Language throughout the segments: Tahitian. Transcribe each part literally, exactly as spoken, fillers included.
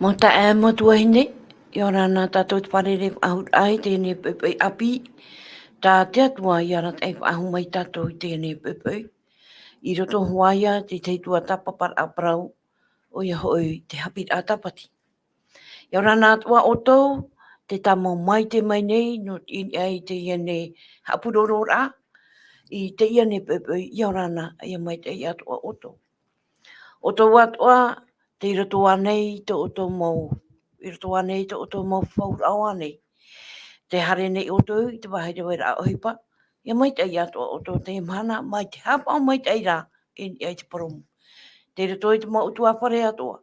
Mau taeaʻe, mau tuahine, ʻia ora na tātou i te fārerei faʻahou i teie nei poʻipoʻi ʻāpī. Tā te Atua i arataʻi faʻahou mai tātou i teie nei poʻipoʻi. I roto hoʻi ia i te tahi tuatāpaparaʻa parau, ʻoia hoʻi te haʻapiʻiraʻa tāpati. ʻIa ora na atoʻa ʻoutou, tē tāmau maitaʻi mai nei, nō te ʻini aʻe i teie nei haʻapurororaʻa, i teie nei poʻipoʻi, ʻia ora na, ʻia maitaʻi atoʻa ʻoutou. ʻOutou atoʻa, tei roto ānei tō ʻoutou mau, i roto ānei tō ʻoutou mau fauraʻo ānei. Tē haere nei ʻoutou i te vāhi reveraʻa ʻohipa, ʻia maitaʻi atoʻa ʻoutou i teie mahana, mai te haʻapaʻo maitaʻi ra, i niʻa i te purōmu. Tei roto i te mau ʻutuāfare atoʻa.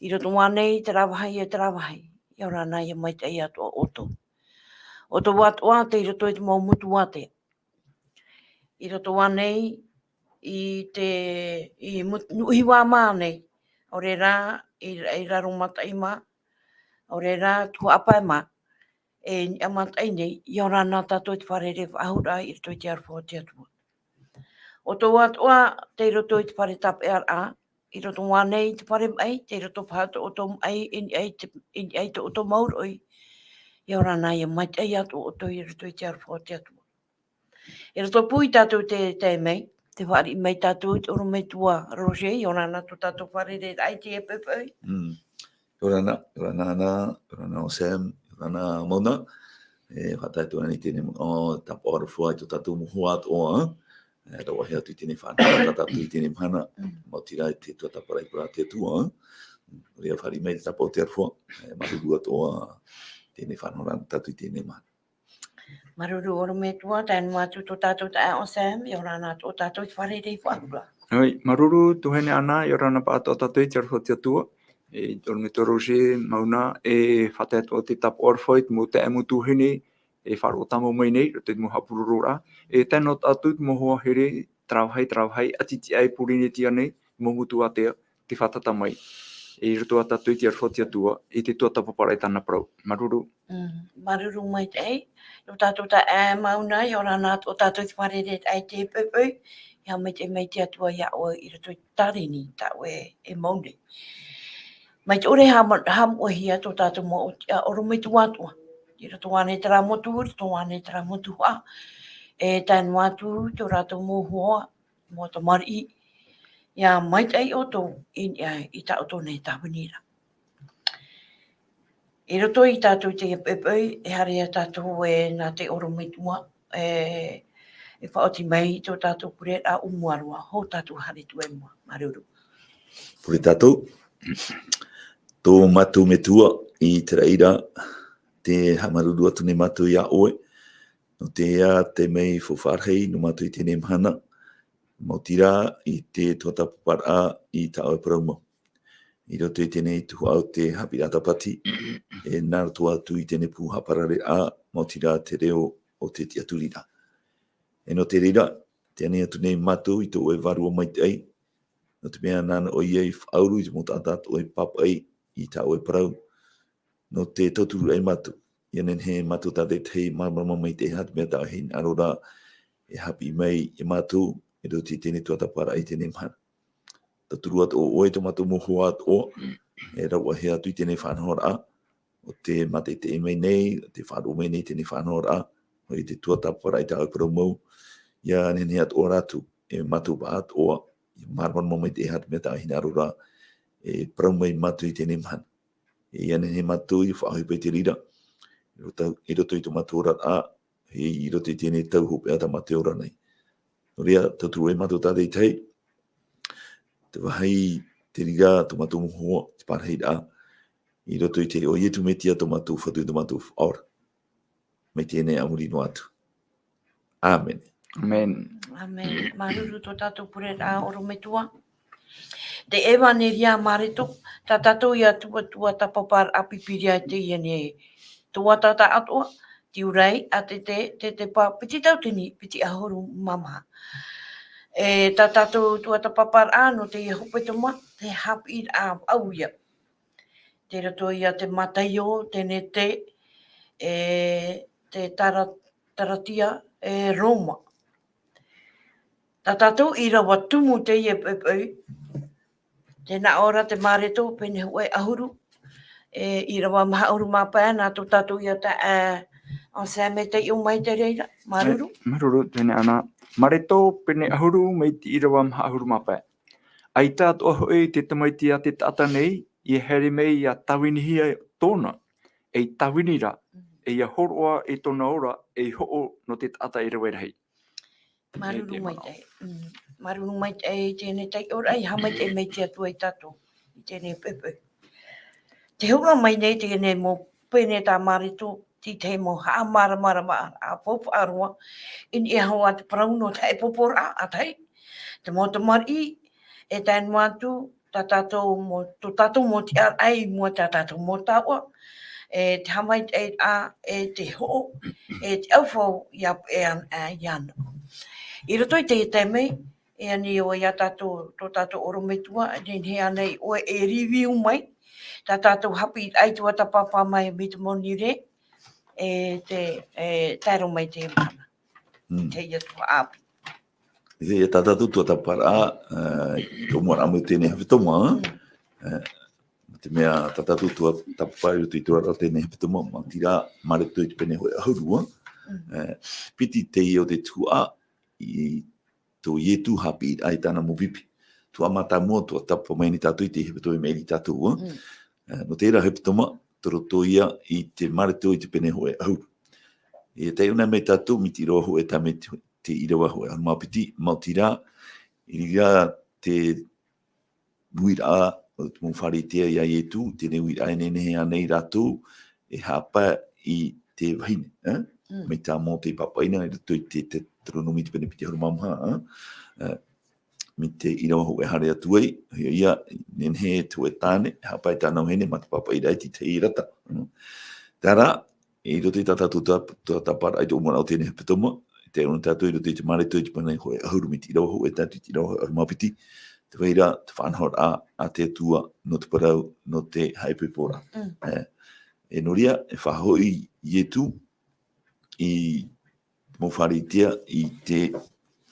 I roto ānei terā vāhi e terā vāhi, ʻia ora na, ʻia maitaʻi atoʻa ʻoutou. ʻOutou atoʻa, tei roto i te mau motu ātea. I roto ānei, i te, i Mut-, Nuʻuhiva mā nei, ʻaore rā, i, i Raromataʻi mā, ʻaore rā, Tuhaʻa Pae mā, e niʻa maitaʻi nei, ʻia ora na tātou i te fārerei faʻahou i roto i te aroha o te Atua. ʻOutou atoʻa, tei roto i te fare tāpeʻaraʻa, i roto ānei i te fare maʻi, tei roto paha tō ʻoutou maʻi, i niʻa i te, i niʻa i tō ʻoutou mau roʻi. ʻIa ora na, ʻia maitaʻi atoʻa ʻoutou i roto i te aroha o te Atua. I roto pū ia tātou i te taime, tē fāriʻi mai tātou te ʻorometua Roger, ʻia ora na tō tātou fārereiraʻa i teie poʻipoʻi. Mm. ʻIa ora na, ʻia ora na Ana, ʻia ora na ʻo Sam, ʻia ora na Mauna. E faʻatae atu ānei i teie nei, ʻo, tāpaʻo aroha i tō tātou mau hoa atoʻa, e, rāveʻa atu i teie nei faʻanahoraʻa tā tātou i teie nei mahana, Mm. maoti rā i te tuatāpaparaʻa i te Atua, e. Nō reira fāriʻi mai te tāpaʻo o te aroha, e, māuruuru atoʻa i teie nei faʻanahoraʻa tā tātou i teie nei mahana. Māuruuru ʻorometua, tae noa atu tō tātou taeaʻe ʻo Sam, ʻia ora na tō tātou i te fārerei faʻahou ra. ʻOi, māuruuru tuahine Ana, ʻia ora na paʻatoʻa tātou i te aroha o te Atua. E, ʻorometua Roger, Mauna, e faʻatae atoʻa te tāpaʻo aroha i te mau taeaʻe, mau tuahine, e faʻaroʻo tāmau mai nei, roto i te mau haʻapurororaʻa. E tae noa tātou te mau hoa here, terā vāhi, terā vāhi, ʻati tiʻa i Pōrīnetia nei, mau motu ātea, tē fātata mai. E i roto ia tātou i te aroha o te Atua, i te tuatāpaparaʻa i tāna parau. Māuruuru. Mm, māuruuru maitaʻi. Nō tātou taeaʻe Mauna, ʻia ora na tō tātou i te fārereiraʻa i teie poʻipoʻi, ʻia maitaʻi mai te Atua ia ʻoe i roto i te tāreni tā ʻoe e mau nei. Mai te ʻore haʻamo-, haʻamoʻehia tō tātou mau ʻōtiʻa ʻorometua atoʻa. I roto ānei terā motu, i roto ānei terā motu hoʻi. E tae noa atu tō rātou mau hoa, mau tamariʻi, ʻia maitaʻi ʻoutou i niʻa i tā ʻoutou nei tāviniraʻa. I roto ia tātou i teie poʻipoʻi, e haere ia tātou e nā te ʻorometua, e, e faʻaoti mai tō tātou pureraʻa ʻōmuaraʻa, hou tātou haere atu i mua, māuruuru. Pure tātou, tō mātou Metua i te raʻi ra, tē haʻamāuruuru atu nei mātou ia ʻoe, nō te taime faʻaʻore nō mātou i teie nei mahana, maoti rā i te tuatāpaparaʻa i tā ʻoe parau mau. I roto i teie nei tuhaʻa o te haʻapiʻiraʻa tāpati, e nā roto atu i teie nei pū haʻaparareraʻa, maoti rā te reo o te tiʻaturiraʻa. E nō te reira, tē ani atu nei mātou i tō ʻoe Vārua Maitaʻi, nō te mea nāna ʻoia i faʻauru i te mau taʻata tō ʻoe pāpaʻi i tā ʻoe parau, nō te tauturu ia mātou. ʻIa nehenehe mātou tātaʻitahi e māramarama maitaʻi i te mea tā ʻoe hinaʻaro ra e haʻapiʻi mai ia mātou, i roto i teie nei tuatāpaparaʻa i teie nei mahana. Tauturu atoʻa ʻoe tō mātou mau hoa atoʻa, e rāveʻa atu i teie nei faʻanahoraʻa, ʻo tē mātaʻitaʻi mai nei, ʻo tē faʻaroʻo mai nei i teie nei faʻanahoraʻa, ʻoia te tuatāpaparaʻa i tā ʻoe parau mau, ʻia nehenehe atoʻa rātou, e mātou pāʻatoʻa, e māramarama maitaʻi i te mea tā ʻoe hinaʻaro ra e parau mai ia mātou i teie nei mahana. E ʻia nehenehe mātou e faʻaʻohipa i te reira, i roto, i roto i tō mātou oraraʻa, e i roto i teie nei tau hopeʻa tā mātou e ora nei. Nō reira, tauturu ia mātou tātaʻitahi, tē vāhi i te reira tō mātou mau hoa, te parahiraʻa, i roto i te iʻoa o Ietu Metia tō mātou Fatu, tō mātou Faʻaora. Mai teie nei a muri noa atu. ʻĀmene. ʻĀmene. ʻĀmene. Māuruuru tō tātou pureraʻa ʻorometua. Te ʻEvaneria Mareko, tā tātou ia tuatāpaparaʻa Pīpīria i teie nei tuatāpaparaʻa atoʻa, Tiurai, ʻĀtete, Tetepa, piti tauatini, piti ʻahuru mā maha. E tā tātou tuatāpaparaʻa nō teie hepetoma, te haʻapiʻiraʻa ʻau ia. Tei roto ia te Mataio, Tenete, e te Tara-, Taratia, e Roma. Tā tātou ʻīrava tumu teie poʻipoʻi. Tē nā ʻō ra te Mareko, pene hōʻē ʻahuru. e ʻīrava maha ʻahuru mā pae, nā tō tātou ia taeaʻe, ʻo Sam e taiʻo mai te reira, māuruuru. E, māuruuru, teie nei ʻana. Mareko pene ʻahuru mai te ʻīrava maha ʻahuru mā pae. ʻAita atoʻa hoʻi te tamaiti a te taʻata nei, ʻia haere mai ʻia tāvinihia tōna, ei tāvini ra, Mm. e ʻia hōroʻa i tōna ora, ei hoʻo nō te taʻata e rave rahi. Māuruuru maitaʻi. Mm. Māuruuru maitaʻi i teie taiʻoraʻa, ʻia haʻamaitaʻi mai te Atua ia tātou i teie poʻipoʻi. Tē hōroʻa mai nei teie mau pene tā Mareko, te tahi mau haʻamāramaramaraʻa faufaʻa roa, i niʻa hoʻi i te parau nō te haʻaipoiporaʻa, ʻa tahi, te mau tamariʻi, e tae noa atu, tā tātou mau, tō tātou mau tiʻaraʻa i mua i tā tātou mau taoʻa, e te haʻamaitaʻiraʻa, e te hoʻo, e te ʻaufau ʻia peʻe ana, ʻia ana. I roto i teie taime, e ani ʻoe ia tātou, tō tātou ʻorometua, e nehenehe ānei ʻoe e review mai, tā tātou haʻapiʻiraʻa i tuatāpapa mai mai te mau nīnau, e te, e tae roa mai te mahana. Mm. Teie tuatāpapa. Ia tā tātou tuatāpaparaʻa, e, tō mua rā mai teie nei hepetoma, Mm. e, te mea tā tātou tuatāpapa i roto i te oraraʻa o teie nei hepetoma, maoti rā, Mareko i te pene hōʻē ʻahuru, Mm. e, piti teie o te tuhaʻa, i tō Ietu haʻapiʻiraʻa i tāna mau pipi. Tuatāpapa mātāmua, tuatāpapa mai nei tātou i te hepetoma i maʻiri ia tātou, Mm. e, nō te reira hepetoma, tō roto ia i te Mareko i te pene hōʻē ʻahuru. E taiʻo nei mai tātou, mai te ʻīrava hōʻē tae mai te, te ʻīrava hōʻē ʻahuru mā piti, maoti rā, i reira te uiraʻa o te mau Pharisea ia Ietu, teie uiraʻa e nehenehe ānei rātou, e haʻapae i te vahine, e? Mm. Mai tā Mōte i pāpaʻi na i roto i te, te Teuteronome i te pene piti ʻahuru mā maha, e? E, mai te ʻīrava hōʻē haere atu ai, ʻoia, nehenehe te hōʻē tāne, e haʻapae i tāna vahine, mā te pāpaʻiraʻa i te tahi rata. Mm. Terā, i roto i tā tātou tuatāpaparaʻa i tō mua rā o teie nei hepetoma, e taiʻo nei tātou i roto i te Mareko i te pene hōʻē ʻahuru mai te ʻīrava hōʻē tae atu i te ʻīrava hōʻē ʻahuru mā piti, te vai ra te faʻanahoraʻa a te Atua nō te parau, nō te haʻaipoiporaʻa. Mm. E, e nō reira, e faʻahoʻi Ietu i te mau Pharisea i te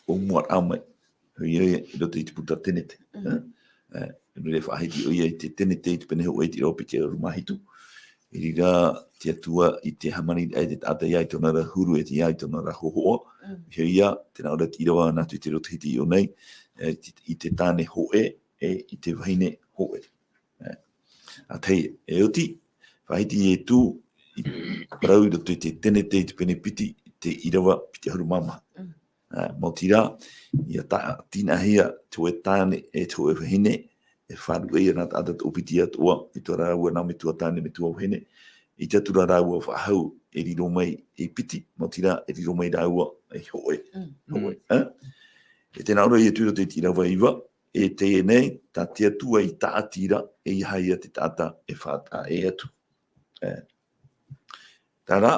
ʻōmuaraʻa mai. ʻOia, i roto i te puta Tenete. Mm. E, e, nō reira faʻahiti ʻoia i te Tenete i te pene hōʻē i te ʻīrava piti ʻahuru mā hitu. I reira te Atua i te hāmaniraʻa i te taʻata ia i tōna ra huru e te ia i tōna ra hōhoʻa. Mm. ʻOia, tē nā ʻō ra te ʻīrava nā te roto hiti i ʻō nei, e, i te, i te tāne hōʻē, e, i te vahine hōʻē. E, ʻa tahi, e oti, faʻahiti Ietu i te parau i roto i te Tenete i te pene piti, i te ʻīrava piti ʻahuru mā maha. Mm. E, maoti rā, ʻia tāʻatiraʻahia te hōʻē tāne e te hōʻē vahine, e faʻaruʻe ia nā taʻata toʻopiti atoʻa, i tō rāua nā metua tāne, metua vahine, ʻeʻita atu ra rāua faʻahou e riro mai ei piti, maoti rā, e riro mai rāua ei hōʻē. Mm. Hōʻē, e? E tē nā ʻō ra Ietu i roto i te ʻīrava iva, e teie nei, tā te Atua i tāʻati ra, ʻeiaha ia te taʻata e faʻataʻa ʻē atu. E. Terā,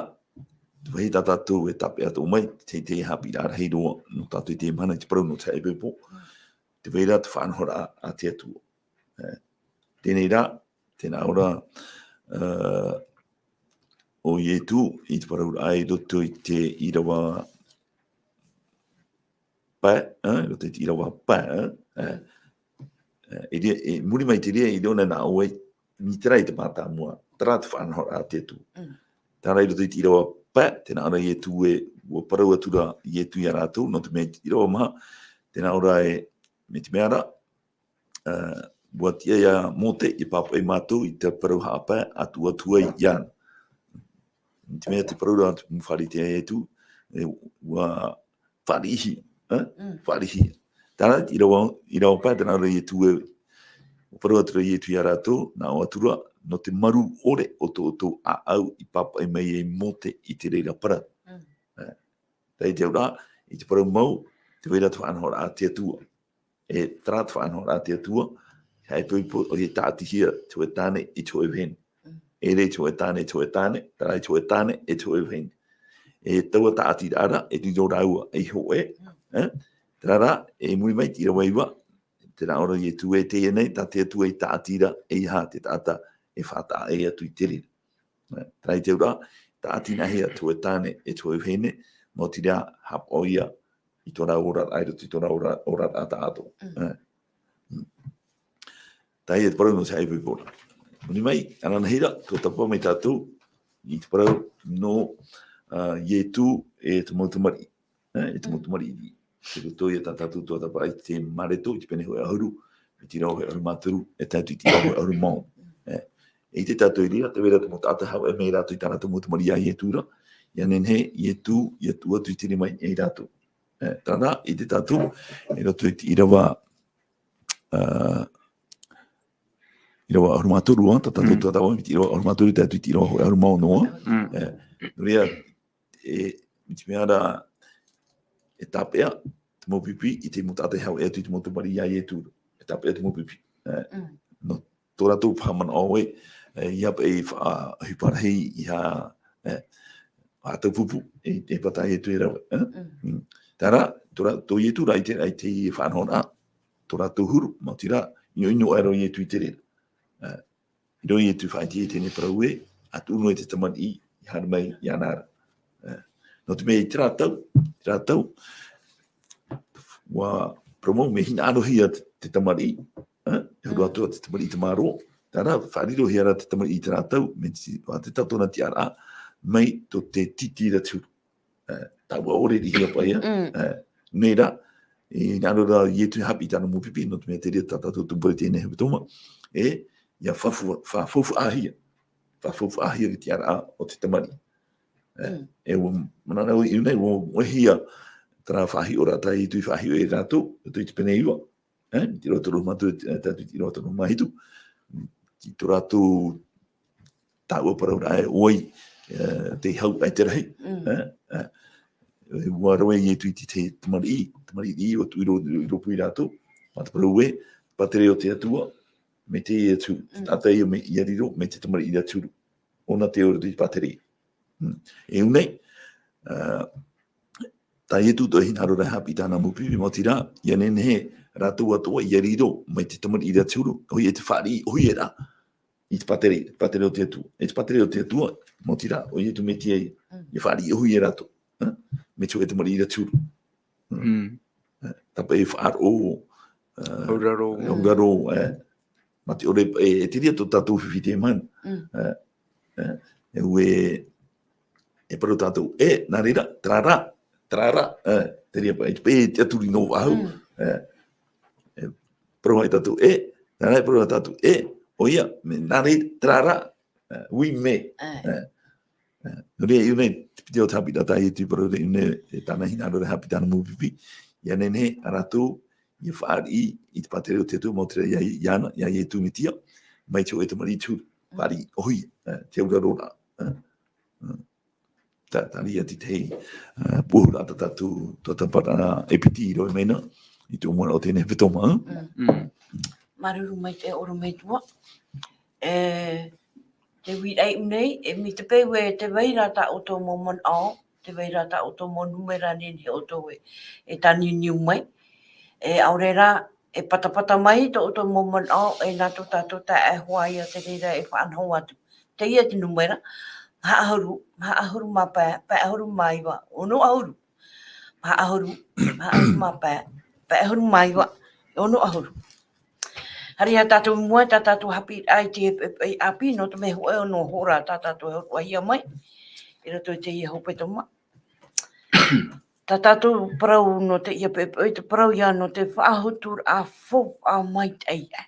te vāhi tā tātou e tāpeʻa atoʻa mai, te, te haʻapiʻiraʻa rahi roa nō tātou i teie mahana i te parau nō te haʻaipoipo. Te vai ra te faʻanahoraʻa a te Atua. E. Teie nei rā, tē nā ʻō ra, e, ʻo Ietu, i te parauraʻa i roto i te ʻīrava pae, e, i roto i te ʻīrava pae, e, e, e, i reira, i muri mai i te reira, i reira nā ʻō ai, i terā i te mātāmua, terā te faʻanahoraʻa a te Atua. Mm. Terā i roto i te ʻīrava pae, tē nā ʻō ra Ietu ē, ʻua parau atu ra Ietu ia rātou, nō te mea i te ʻīrava maha, tē nā ʻō ra ē, mai te mea ra, e, ʻua tiʻa ia Mōte, ʻia pāpaʻi mātou i te parau haʻapae, ʻa tuʻu atu ai iāna. Mai te mea te parau ra te mau Pharisea ia Ietu, e, ʻua fāriʻihia, e? Mm. Fāriʻihia. Terā, i te ʻīrava, ʻīrava pae, tē nā ʻō ra Ietu ē, ʻua parau atu ra Ietu ia rātou, nā ʻō atu ra, nō te marū ʻore o tō ʻoutou ʻāʻau i pāpaʻi mai ai Mōte i te reira parau. Mm. E, terā i te auraʻa, i te parau mau, te vai ra te faʻanahoraʻa a te Atua. E terā te faʻanahoraʻa a te Atua, haʻaipoipo, ʻoia e tāʻatihia te hōʻē tāne i te hōʻē vahine. Mm. E ʻere i te hōʻē tāne, i te hōʻē tāne, terā i te hōʻē tāne, i te hōʻē vahine. E taua tāʻatiraʻa ra, e riro rāua ei hōʻē, Mm. e? Terā rā, i muri mai i te ʻīrava iva, tē nā ʻō ra Ietu ē, teie nei, tā te Atua i tāʻati ra, ʻeiaha te taʻata e faʻataʻa ʻē atu i te reira. E, terā i te auraʻa, tāʻatiraʻahia te hōʻē tāne e te hōʻē vahine, maoti rā, haʻapaʻo ia i tō rāua oraraʻa, i roto i tō rāua ora-, oraraʻa tāʻātoʻa. Mm. E. Mm. Teie te parau nō te haʻaipoiporaʻa. Muri mai, ananahi ra, tuatāpapa mai tātou i te parau nō, ā, Ietu e te mau tamariʻi. E, e te mau tamariʻi. Te roto ia tā tātou tuatāpapa i te Mareko, i te pene hōʻē ʻahuru, i te ʻīrava hōʻē ʻahuru mā toru, e tae atu i te ʻīrava hōʻē ʻahuru mā ono. E, e ʻite tātou i reira, tē vai ra te mau taʻata hau e mai rātou i tā rātou mau tamariʻi iā Ietu ra, ʻia nehenehe Ietu, ʻia tuʻu atu i te rima iā rātou. E, terā, ʻite tātou, i roto i te ʻīrava, ā, ʻīrava ʻahuru mā toru, ā, tā tātou tuatāpapa, i te ʻīrava ʻahuru mā toru, tae atu i te ʻīrava hōʻē ʻahuru mā ono, ā. Mm. E, nō reira, e, i te mea ra, e tāpeʻa te mau pipi i te mau taʻata e hau e atu i te mau tamariʻi iā Ietu. E tāpeʻa te mau pipi. E, nō tō rātou faʻamanaʻo ē, e, ʻeiaha paʻi faʻaʻohipa rahi, ʻeiaha, e, faʻataupupu, e, e pātā Ietu e rave, e? Mm. Terā, tō rā-, tō Ietu rā i te, i te faʻanahoraʻa, tō rātou huru, maoti rā, ʻinoʻino aʻe ra Ietu i te reira. E, ʻIroi e tū faʻaʻite i teie parau ē, ʻa tuʻu noa i te tamariʻi i haere mai iāna ra. E, nō te mea i terā tau, terā tau, ʻua parau mau, mea hinaʻarohia te, te tamariʻi, e, e huru atoʻa te tamariʻi i te mārō, terā, faʻarirohia ra te tamariʻi i terā tau, mai te, ʻua ʻite tātou nā te tiʻaraʻa, mai tō te tītī ra te huru. E, taua ʻōrerehia paʻi, e. Mm. E, nō reira, e, nā reira, Ietu e haʻapiʻi i tāna mau pipi, nō te mea te reira tā tātou tumu peretiteni hepetoma, e, ʻia faʻafu-, faʻafaufaʻahia, faʻafaufaʻahia i te tiʻaraʻa o te tamariʻi. E, mm, e ʻua, manaʻo nei, ʻua, ʻua hia, terā faʻahiʻoraʻa tā Ietu i faʻahiʻo ia rātou, i te pene iva. E, i te ʻīrava toru mā toru, e, tae atu i te ʻīrava toru mā hitu. I tō rātou taua parau ra, e, ʻoia, e, te hau ʻaita e rahi. Mm. E, e, e, ʻua rave Ietu i te, te tamariʻi, tamariʻi ʻua tuʻu i rō-, i rōpū ia rātou. Mā te parau ē, pātere o te Atua, mai teie atu, mm, taʻata ia mai, ʻia riro, mai te tamariʻi ra te huru. ʻŌna te ora i te pātere. Mm. E ʻū nei, e, tā Ietu atoʻa e hinaʻaro ra e haʻapiʻi i tāna mau pipi, maoti rā, ʻia nehenehe rātou atoʻa ʻia riro mai te tamariʻi ra te huru, ʻoia te fāriʻi ʻōhie ra i te pātere, pātere o te Atua. E te pātere o te Atua, maoti rā, ʻo Ietu Metia ïa, mm, ʻia fāriʻi ʻōhie rātou, e? Mai te hōʻē tamariʻi ra te huru. Mm. Mm. E, tāpeʻa e faʻaroʻo, e, auraro. Auraro, e. Mā te ʻore, e, e te reira tō tātou fifi te mau. Mm. E, e, e ʻua, e parau tātou, e, nā reira, terā rā, terā rā, e, te reira paʻi, e te, e te ʻaturi nō Vāhu, mm, e, e, parau mai tātou, e, nā reira, parau tātou, e, ʻoia, mea, nā reira, terā rā, e, oui, mais. E. E, e, nō reira, i ʻō nei, te piti o te haʻapiʻiraʻa tā Ietu i parau ra, i ʻō nei, e tāna hinaʻaro ra e haʻapiʻi i tāna mau pipi, ʻia nehenehe, ā rātou, ʻia fāriʻi i te pātere o te Atua, maoti rā ia, iāna, ia Ietu Metia, mai te hōʻē tamariʻi te huru, fāriʻi ʻōhie, e, te auraro ra, e, e. Tā, tā reira te tahi, e, pūhuraʻa tā tātou, tuatāpaparaʻa e piti i rave mai na, i te mau manaʻo o teie nei hepetoma, e. Mm. Mm. Māuruuru maitaʻi ʻorometua. E, te uiraʻa i ʻō nei, e, mai te peu ē tē vai ra tā ʻoutou mau manaʻo, tē vai ra tā ʻoutou mau nūmera e nehenehe ʻoutou e, e tāniuniu mai. E, ʻaore rā, e patapata mai tō ʻoutou mau manaʻo, e nā tō tātou taeaʻe hoʻi ia te reira e faʻanaho atu. Teie te nūmera, maha ʻahuru, maha ʻahuru mā pae, pae ʻahuru mā iva, ono ʻahuru. Maha ʻahuru, maha ʻahuru mā pae, pae ʻahuru mā iva, ono ʻahuru. Haere ā tātou i mua, tā tātou haʻapiʻiraʻa i te peʻapeʻa ʻāpī, nō te mea hōʻē noa hora tā tātou e hōroʻahia mai, i roto i teie hepetoma. Tā tātou parau nō teie peʻapeʻa, te parau ïa nō te faʻahoturaʻa faufaʻa maitaʻi.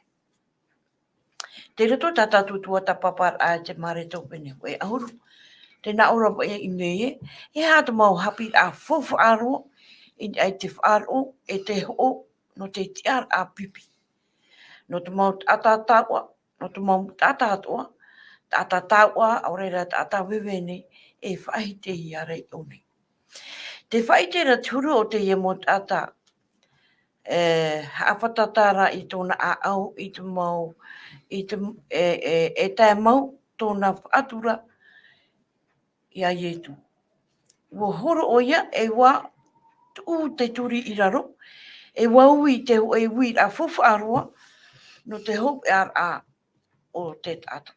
Tei roto tā tātou tuatāpaparaʻa i te Mareko pene hōʻē ʻahuru. Tē nā ʻō ra paʻi i ʻō nei ē, e aha te mau haʻapiʻiraʻa faufaʻa roa, i niʻa i te faʻaroʻo, e te hoʻo, nō te tiʻaraʻa pipi. Nō te mau taʻata taoʻa, nō te mau taʻata atoʻa, taʻata taoʻa, ʻaore rā taʻata veve nei, e faʻahitehia ra i ʻō nei. Te faʻaʻite ra te huru o teie mau taʻata, e, haʻafatata ra i tōna ʻāʻau, i te mau, i te, e, e, e tae mau tōna faʻatura iā Ietu. ʻUa horo ʻoia, e ʻua tuʻu te turi i raro, e ʻua ui te hōʻē uiraʻa faufaʻa roa, nō te hopeʻaraʻa o te taʻata.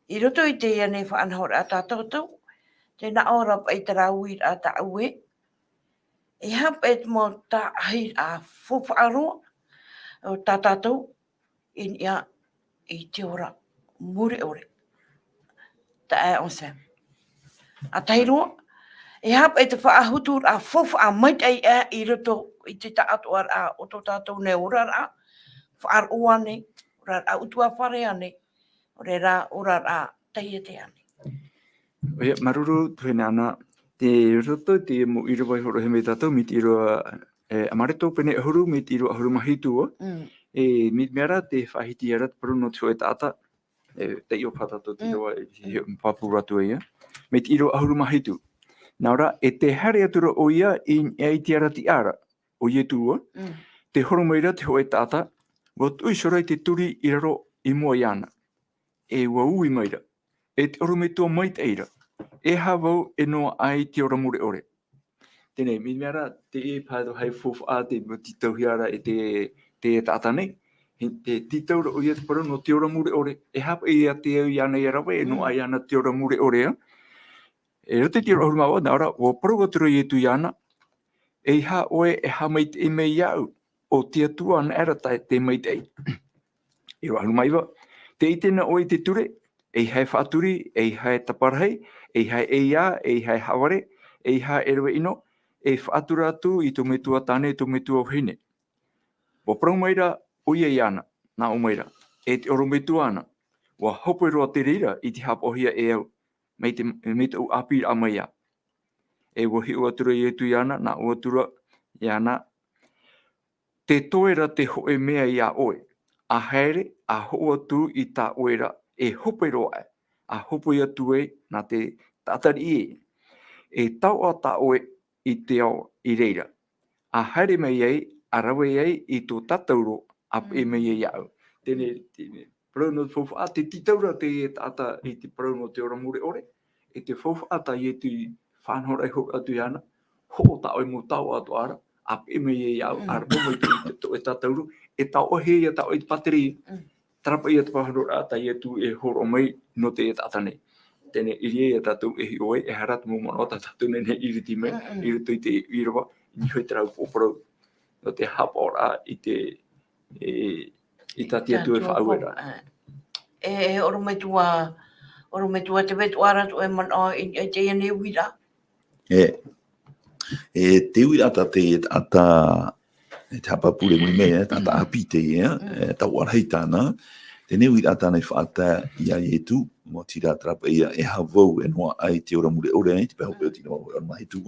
I roto i teie nei faʻanahoraʻa tā tātou, tē nā ʻō ra paʻi terā uiraʻa tāʻu ē, e aha paʻi te mau taʻahiraʻa faufaʻa roa, o tā tātou, i niʻa i te ora mure ʻore. Taeaʻe Anselme. ʻA tahi roa, e aha paʻi te faʻahotu ra faufaʻa maitaʻi aʻe i roto i te taʻatoʻaraʻa o tō tātou nei oraraʻa, faʻaroʻo ānei, oraraʻa ʻutuāfare ānei, ʻo reira oraraʻa taiete ānei. ʻOia, māuruuru, tuahine Ana, tei roto i te mau ʻīrava i hōroʻahia mai tātou, mai te ʻīrava, e, Amareto pene ʻahuru, mai te ʻīrava ʻahuru mā hitu, Mm. e, mai te mea ra, tē faʻahiti ra te parau nō te hōʻē taʻata, e, tei ʻō paha tātou te Mm. ʻīrava, e, e, pāpū atu ai, e. Mai te ʻīrava ʻahuru mā hitu. Nā ʻō ra, e tē haere atu ra ʻoia i, i te ara tiʻa ra, ʻo Ietu, Mm. tē horo mai ra te hōʻē taʻata, ʻua tuʻi iho ra i te turi i raro i mua iāna. E ʻua ui mai ra, e te ʻorometua maitaʻi ra, e aha vau e noaʻa ai te ora mure ʻore. Teie nei, mai te mea ra, teie paha te faufaʻa tei tītauhia ra e te, te taʻata nei, he, tē tītau ra ʻoia te parau nō te ora mure ʻore, e aha paʻi ia te au iāna ia rave, e noaʻa Mm. iāna te ora mure ʻore, ā. E roto i te ʻīrava ʻahuru mā vaʻu, nā ʻō ra, ʻua parau atu ra Ietu iāna, eiaha ʻoe e haʻamaitaʻi mai iāʻu, ʻo te Atua anaʻe ra tē, tē maitaʻi. ʻĪrava ʻahuru mā iva, tē ʻite na ʻoe i te ture, eiaha e faʻaturi, eiaha e taparahi, eiaha e ʻeiā, eiaha e haʻavare, eiaha e rave ʻino, e faʻatura atu i tō metua tāne, tō metua vahine. ʻUa parau mai ra ʻoia iāna, nā ʻō mai ra, e te ʻorometua ana, ʻua hope roa te reira i te haʻapaʻohia e au, mai te, mai tōʻu ʻāpīraʻa mai ā. E ʻua hiʻo atu ra Ietu iāna, nā ʻō atu ra iāna, tē toe ra te hōʻē mea iā ʻoe, ʻa haere, ʻa hoʻo atu i tā ʻoe ra, e hope roa aʻe, ʻa hōpoi atu ai nā te taʻata riʻi ē. E taoʻa tā ʻoe i te ao i reira. ʻA haere mai ai, ʻa rave ai i tō tātou roa, ʻa peʻe mai ai Mm. iāʻu. Teie nei, teie nei. Parau nō te faufaʻa, tē tītau ra te taʻata i te parau nō te ora mure ʻore, e te faufaʻa tā Ietu i faʻanahoraʻa i hōroʻa atu iāna, hoʻo tā ʻoe mau taoʻa atoʻa ra, ʻa peʻe mai ai iāʻu, Mm. ʻa rave mai te, te, tō tātou roa, e taoʻa hia tā ʻoe i te pātireia. Mm. Terā paʻi ia te faʻanahoraʻa tā Ietu e hōroʻa mai nō te taʻata nei. Teie nei, ʻiriʻa ia tātou e hiʻo ai, e aha rā te mau manaʻo tā tātou nei, nei e ʻiriti mai, Mm, mm. i roto i te ʻīrava, i niʻa i terā upoʻo parau, nō te haʻapaʻoraʻa i te, e, i tā te Atua e faʻaue ra. E, e, ʻorometua, ʻorometua Tevita, ʻo ara atu e manaʻo i, i teie nei uiraʻa. E, e te uiraʻa tā te, tā, e te haʻapāpū i muri mai, e, tā, tā Mm. ʻāpī teie, Mm. e, taoʻa rahi tāna, teie uiraʻa tāna i faʻatae iā Ietu, maoti rā terā paʻi ia, e aha vau e noaʻa ai te ora mure ʻore, i te pae hope o te Mm. ʻīrava ʻahuru mā hitu,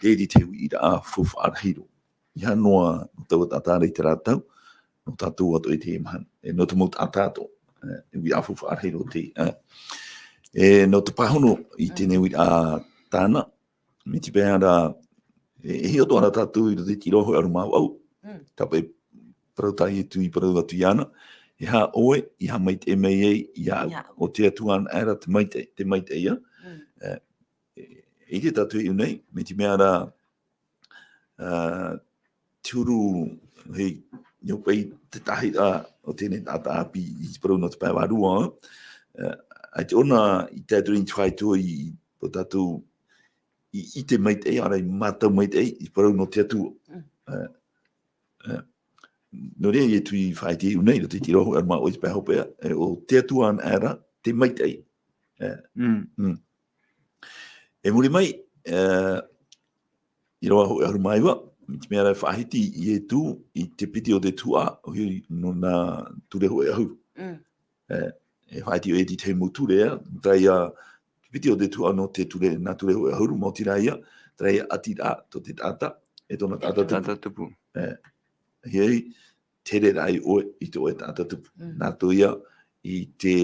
tē ʻite te uiraʻa faufaʻa rahi roa. ʻEiaha noa nō taua taʻata ra i terā tau, nō tātou atoʻa i teie mahana, e, nō te mau taʻata atoʻa, e, uiraʻa faufaʻa rahi roa te, e. E, nō te pāhono i Mm. teie uiraʻa tāna, mai te mea ra, e, e hiʻo atoʻa ra tātou i roto i te ʻīrava hōʻē ʻahuru mā vaʻu, Mm. terā paʻi parau tā Ietu i parau atu iāna, e aha ʻoe i haʻamaitaʻi mai ai iāʻu, Iāʻu. ʻo te Atua anaʻe ra te maitaʻi, te maitaʻi, ā. Mm. E, e ʻite tātou i ʻō nei, mai te mea ra, ā, te huru, hei, i ʻō paʻi te tahi, ā, o teie taʻata ʻāpī i te parau nō te pae vārua, ā, ʻaita ʻōna i tae atu i te faito i, i tō tātou, i, i te maitaʻi, ʻaore rā i mātau maitaʻi, i parau nō te Atua. Mm. Ā, ā, nō reira Ietu i faʻaʻite i ʻō nei, nō te tiro hōʻē ʻahuru mā vaʻu i te pae hope, e, ʻo te Atua anaʻe ra te maitaʻi. Ā, Mm. mm. E muri mai, ā, ʻīrava hōʻē ʻahuru mā iva, mai te mea ra e faʻahiti Ietu i te piti o te tuhaʻa, ʻoia hoʻi nō nā ture hōʻē ʻahuru. Mm. E, e faʻahiti ʻoia i te tahi mau ture, ā, terā ia, te piti o te tuhaʻa nō te ture, nā ture hōʻē ʻahuru, maoti rā ia, terā ia ʻati ra tō te taʻata, e tōna E taʻata tōna tupu. taʻata tupu. E, ʻoia hoʻi, tere ra ai ʻoe i tō ʻoe taʻata tupu. Mm. Nā tō ia i te,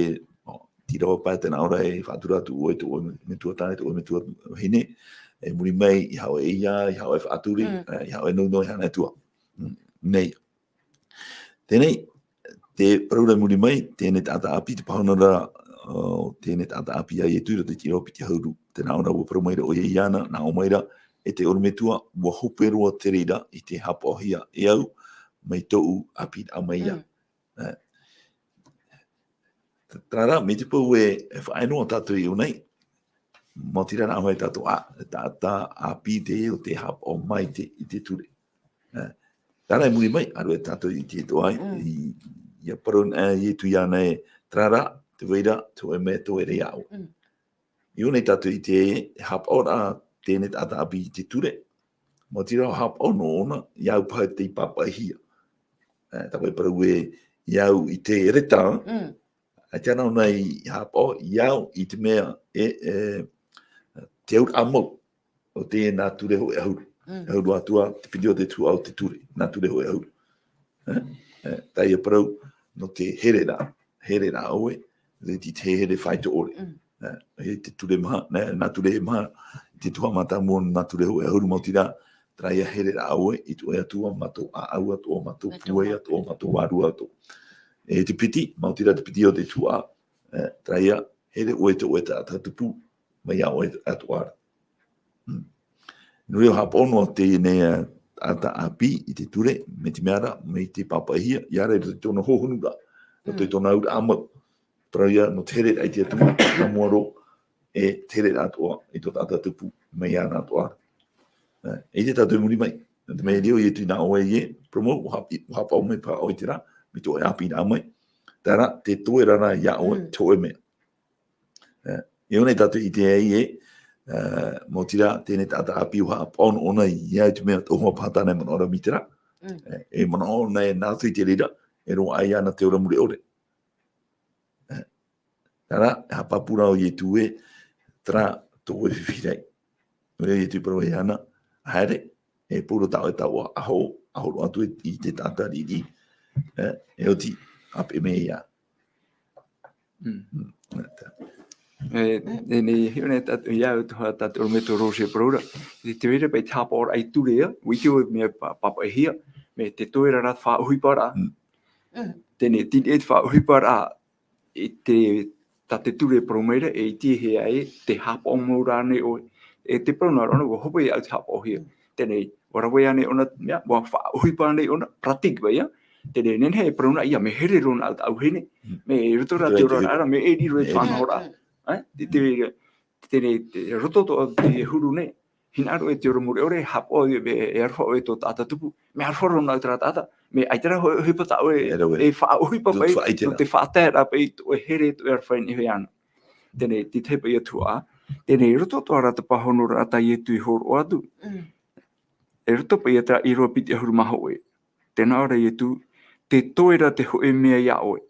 ʻo, tira ʻoe pae tē nā ʻō ra e faʻatura atu ʻoe i tō ʻoe metua tāne, tō ʻoe metua vahine, e muri mai, ʻeiaha ʻoe e ʻeiā, ʻeiaha ʻoe e faʻaturi, Mm. e, ʻeiaha ʻoe e nounou, ʻeiaha ʻoe e tuaʻa. Mm, nei. Teie nei, te parau ra i muri mai, teie taʻata ʻāpī, te pāhono ra, ā, teie taʻata ʻāpī iā Ietu i roto i te ʻīrava piti ʻahuru. Tē nā ʻō ra, ʻua parau mai ra ʻoia iāna, nā ʻō mai ra, e te ʻorometua, ʻua hope roa te reira i te haʻapaʻohia e au, mai tōʻu ʻāpīraʻa mai ā. Mm. E, t-, terā rā, mai te peu e, e faʻaea noa tātou i ʻō nei, maoti rā nā ʻō mai tātou, ā, taʻata ʻāpī teie ʻo tē haʻapaʻo mai te, i te ture. E, terā rā i muri mai, ʻāreʻa tātou i te ʻite atoʻa ai, Mm. i, ia parau anaʻe Ietu iāna ē, terā rā, tē vai ra te hōʻē mea e toe ra iāʻu. Mm. I ʻō nei tātou i te, e haʻapaʻo ra teie taʻata ʻāpī i te ture. Maoti rā haʻapaʻo noa ʻōna, iāʻu paha tei pāpaʻihia. E, tā vai parau ē, iāʻu i te reta, Mm. ʻaita rā ʻōna i haʻapaʻo, iāʻu i te mea, e, e, te auraʻa mau o te nā ture hōʻē ʻahuru. Mm. ʻAhuru atu ā, te piti o te tuhaʻa o te ture, nā ture hōʻē ʻahuru. E, e, tā ia parau, nō te here ra, here ra ʻoe, te, te here faito ʻore. Mm. E, e te ture maha, nā, nā ture maha, te tuhaʻa mātāmua, nā ture hōʻē ʻahuru maoti rā, terā ia here ra ʻoe, i tō ʻoe Atua, mā tō ʻāʻau atoʻa, mā tō Mā tō pūai mā- atoʻa, mā tō vārua atoʻa. E te piti, maoti rā te piti o te tuhaʻa, e, terā ia, here ʻoe tō ʻoe taʻata tupu, mai iā ʻoe atoʻa ra. Mm. Nō reira haʻapaʻo noa teie, e, taʻata ʻāpī i te ture, mai te mea ra, mai te pāpaʻihia, ʻia haere i roto i tōna hohonu ra, roto i Mm. tōna auraʻa mau. Parau ia, nō te here i te Atua, nā mua roa, e te here atoʻa, i tō taʻata tupu, mai iāna atoʻa ra. E, i te tātou i muri mai, nō te mea e riro Ietu nā ʻoe ē, parau mau, ʻua haʻa-, ʻua haʻapaʻo mai paha ʻoe i terā, mai tō ʻoe ʻāpīraʻa mai. Terā, tē toe ra iā ʻoe, Mm. te hōʻē mea. E, i ʻō nei tātou i te ʻite ai ē, e, maoti rā, teie taʻata ʻāpī ʻua haʻapaʻo noa ʻōna iāʻu i te mea atoʻa paha tāna e manaʻo ra mai terā. Mm. E, e manaʻo ʻōna ē nā roto i te reira, e roaʻa iāna te ora mure ʻore. E, terā, e haʻapāpū ra ʻo Ietu ē, terā tō ʻoe fifi rai. Nō reira Ietu i parau iāna, haere, e pauroa tā ʻoe taoʻa, ʻa hoʻo, ʻa horo atu i te taʻata riri, e, e oti, ʻāpeʻe mai iāna. Mm. Mm, nā tā. E, e nei, hiʻo nei tātou, iāʻu atoʻa tātou ʻorometua Rosie e parau ra. Te, te reira paʻi te haʻapaʻoraʻa i ture ïa, ʻua ʻite ʻoe mea pā-, pāpaʻihia, mai te toe ra rā faʻaʻohiparaʻa. Mm. Mm. Teie, teie te faʻaʻohiparaʻa, i te, tā te ture e parau mai ra, e ʻitehia ē, tē haʻapaʻo mau ra ānei ʻoe. E te parau nā roa, ʻua hope iāʻu te haʻapaʻohia. Mm. Teie nei, ʻua rave ānei ʻōna, mea, ʻua faʻaʻohipa ānei ʻōna, pratique paʻi ïa. Teie nei, nehenehe e parau na, ʻia, mea here roa nā ʻu tuhaʻa hine, Mm. mea e roto rā Roto te i te ora hine. Ra, mea e riro e te Mea e faʻanahoraʻa. Mm. E, te, te, teie nei, te roto atoʻa te huru nei, hinaʻaro e te ora mure ʻore, haʻapaʻo e, e, e aroha ʻoe i tō taʻata tupu, mea aroha roa nā ʻu terā taʻata, mea ʻaita rā hōʻē ʻohipa tā ʻoe, E rave. E faʻaʻohipa Tō paʻi, te faʻaʻiteraʻa. Tō te faʻataeraʻa paʻi, tō ʻoe here, tō ʻoe aroha i niʻa iho iāna. Teie nei, te tahi paʻi atu ā, teie nei, roto atoʻa ra te pāhonoraʻa tā Ietu i hōroʻa atu. Mm. E roto paʻi ia terā ʻīrava piti ʻahuru mā hōʻē. Tē nā ʻō ra Ietu, tē toe ra te hōʻē mea iā ʻoe.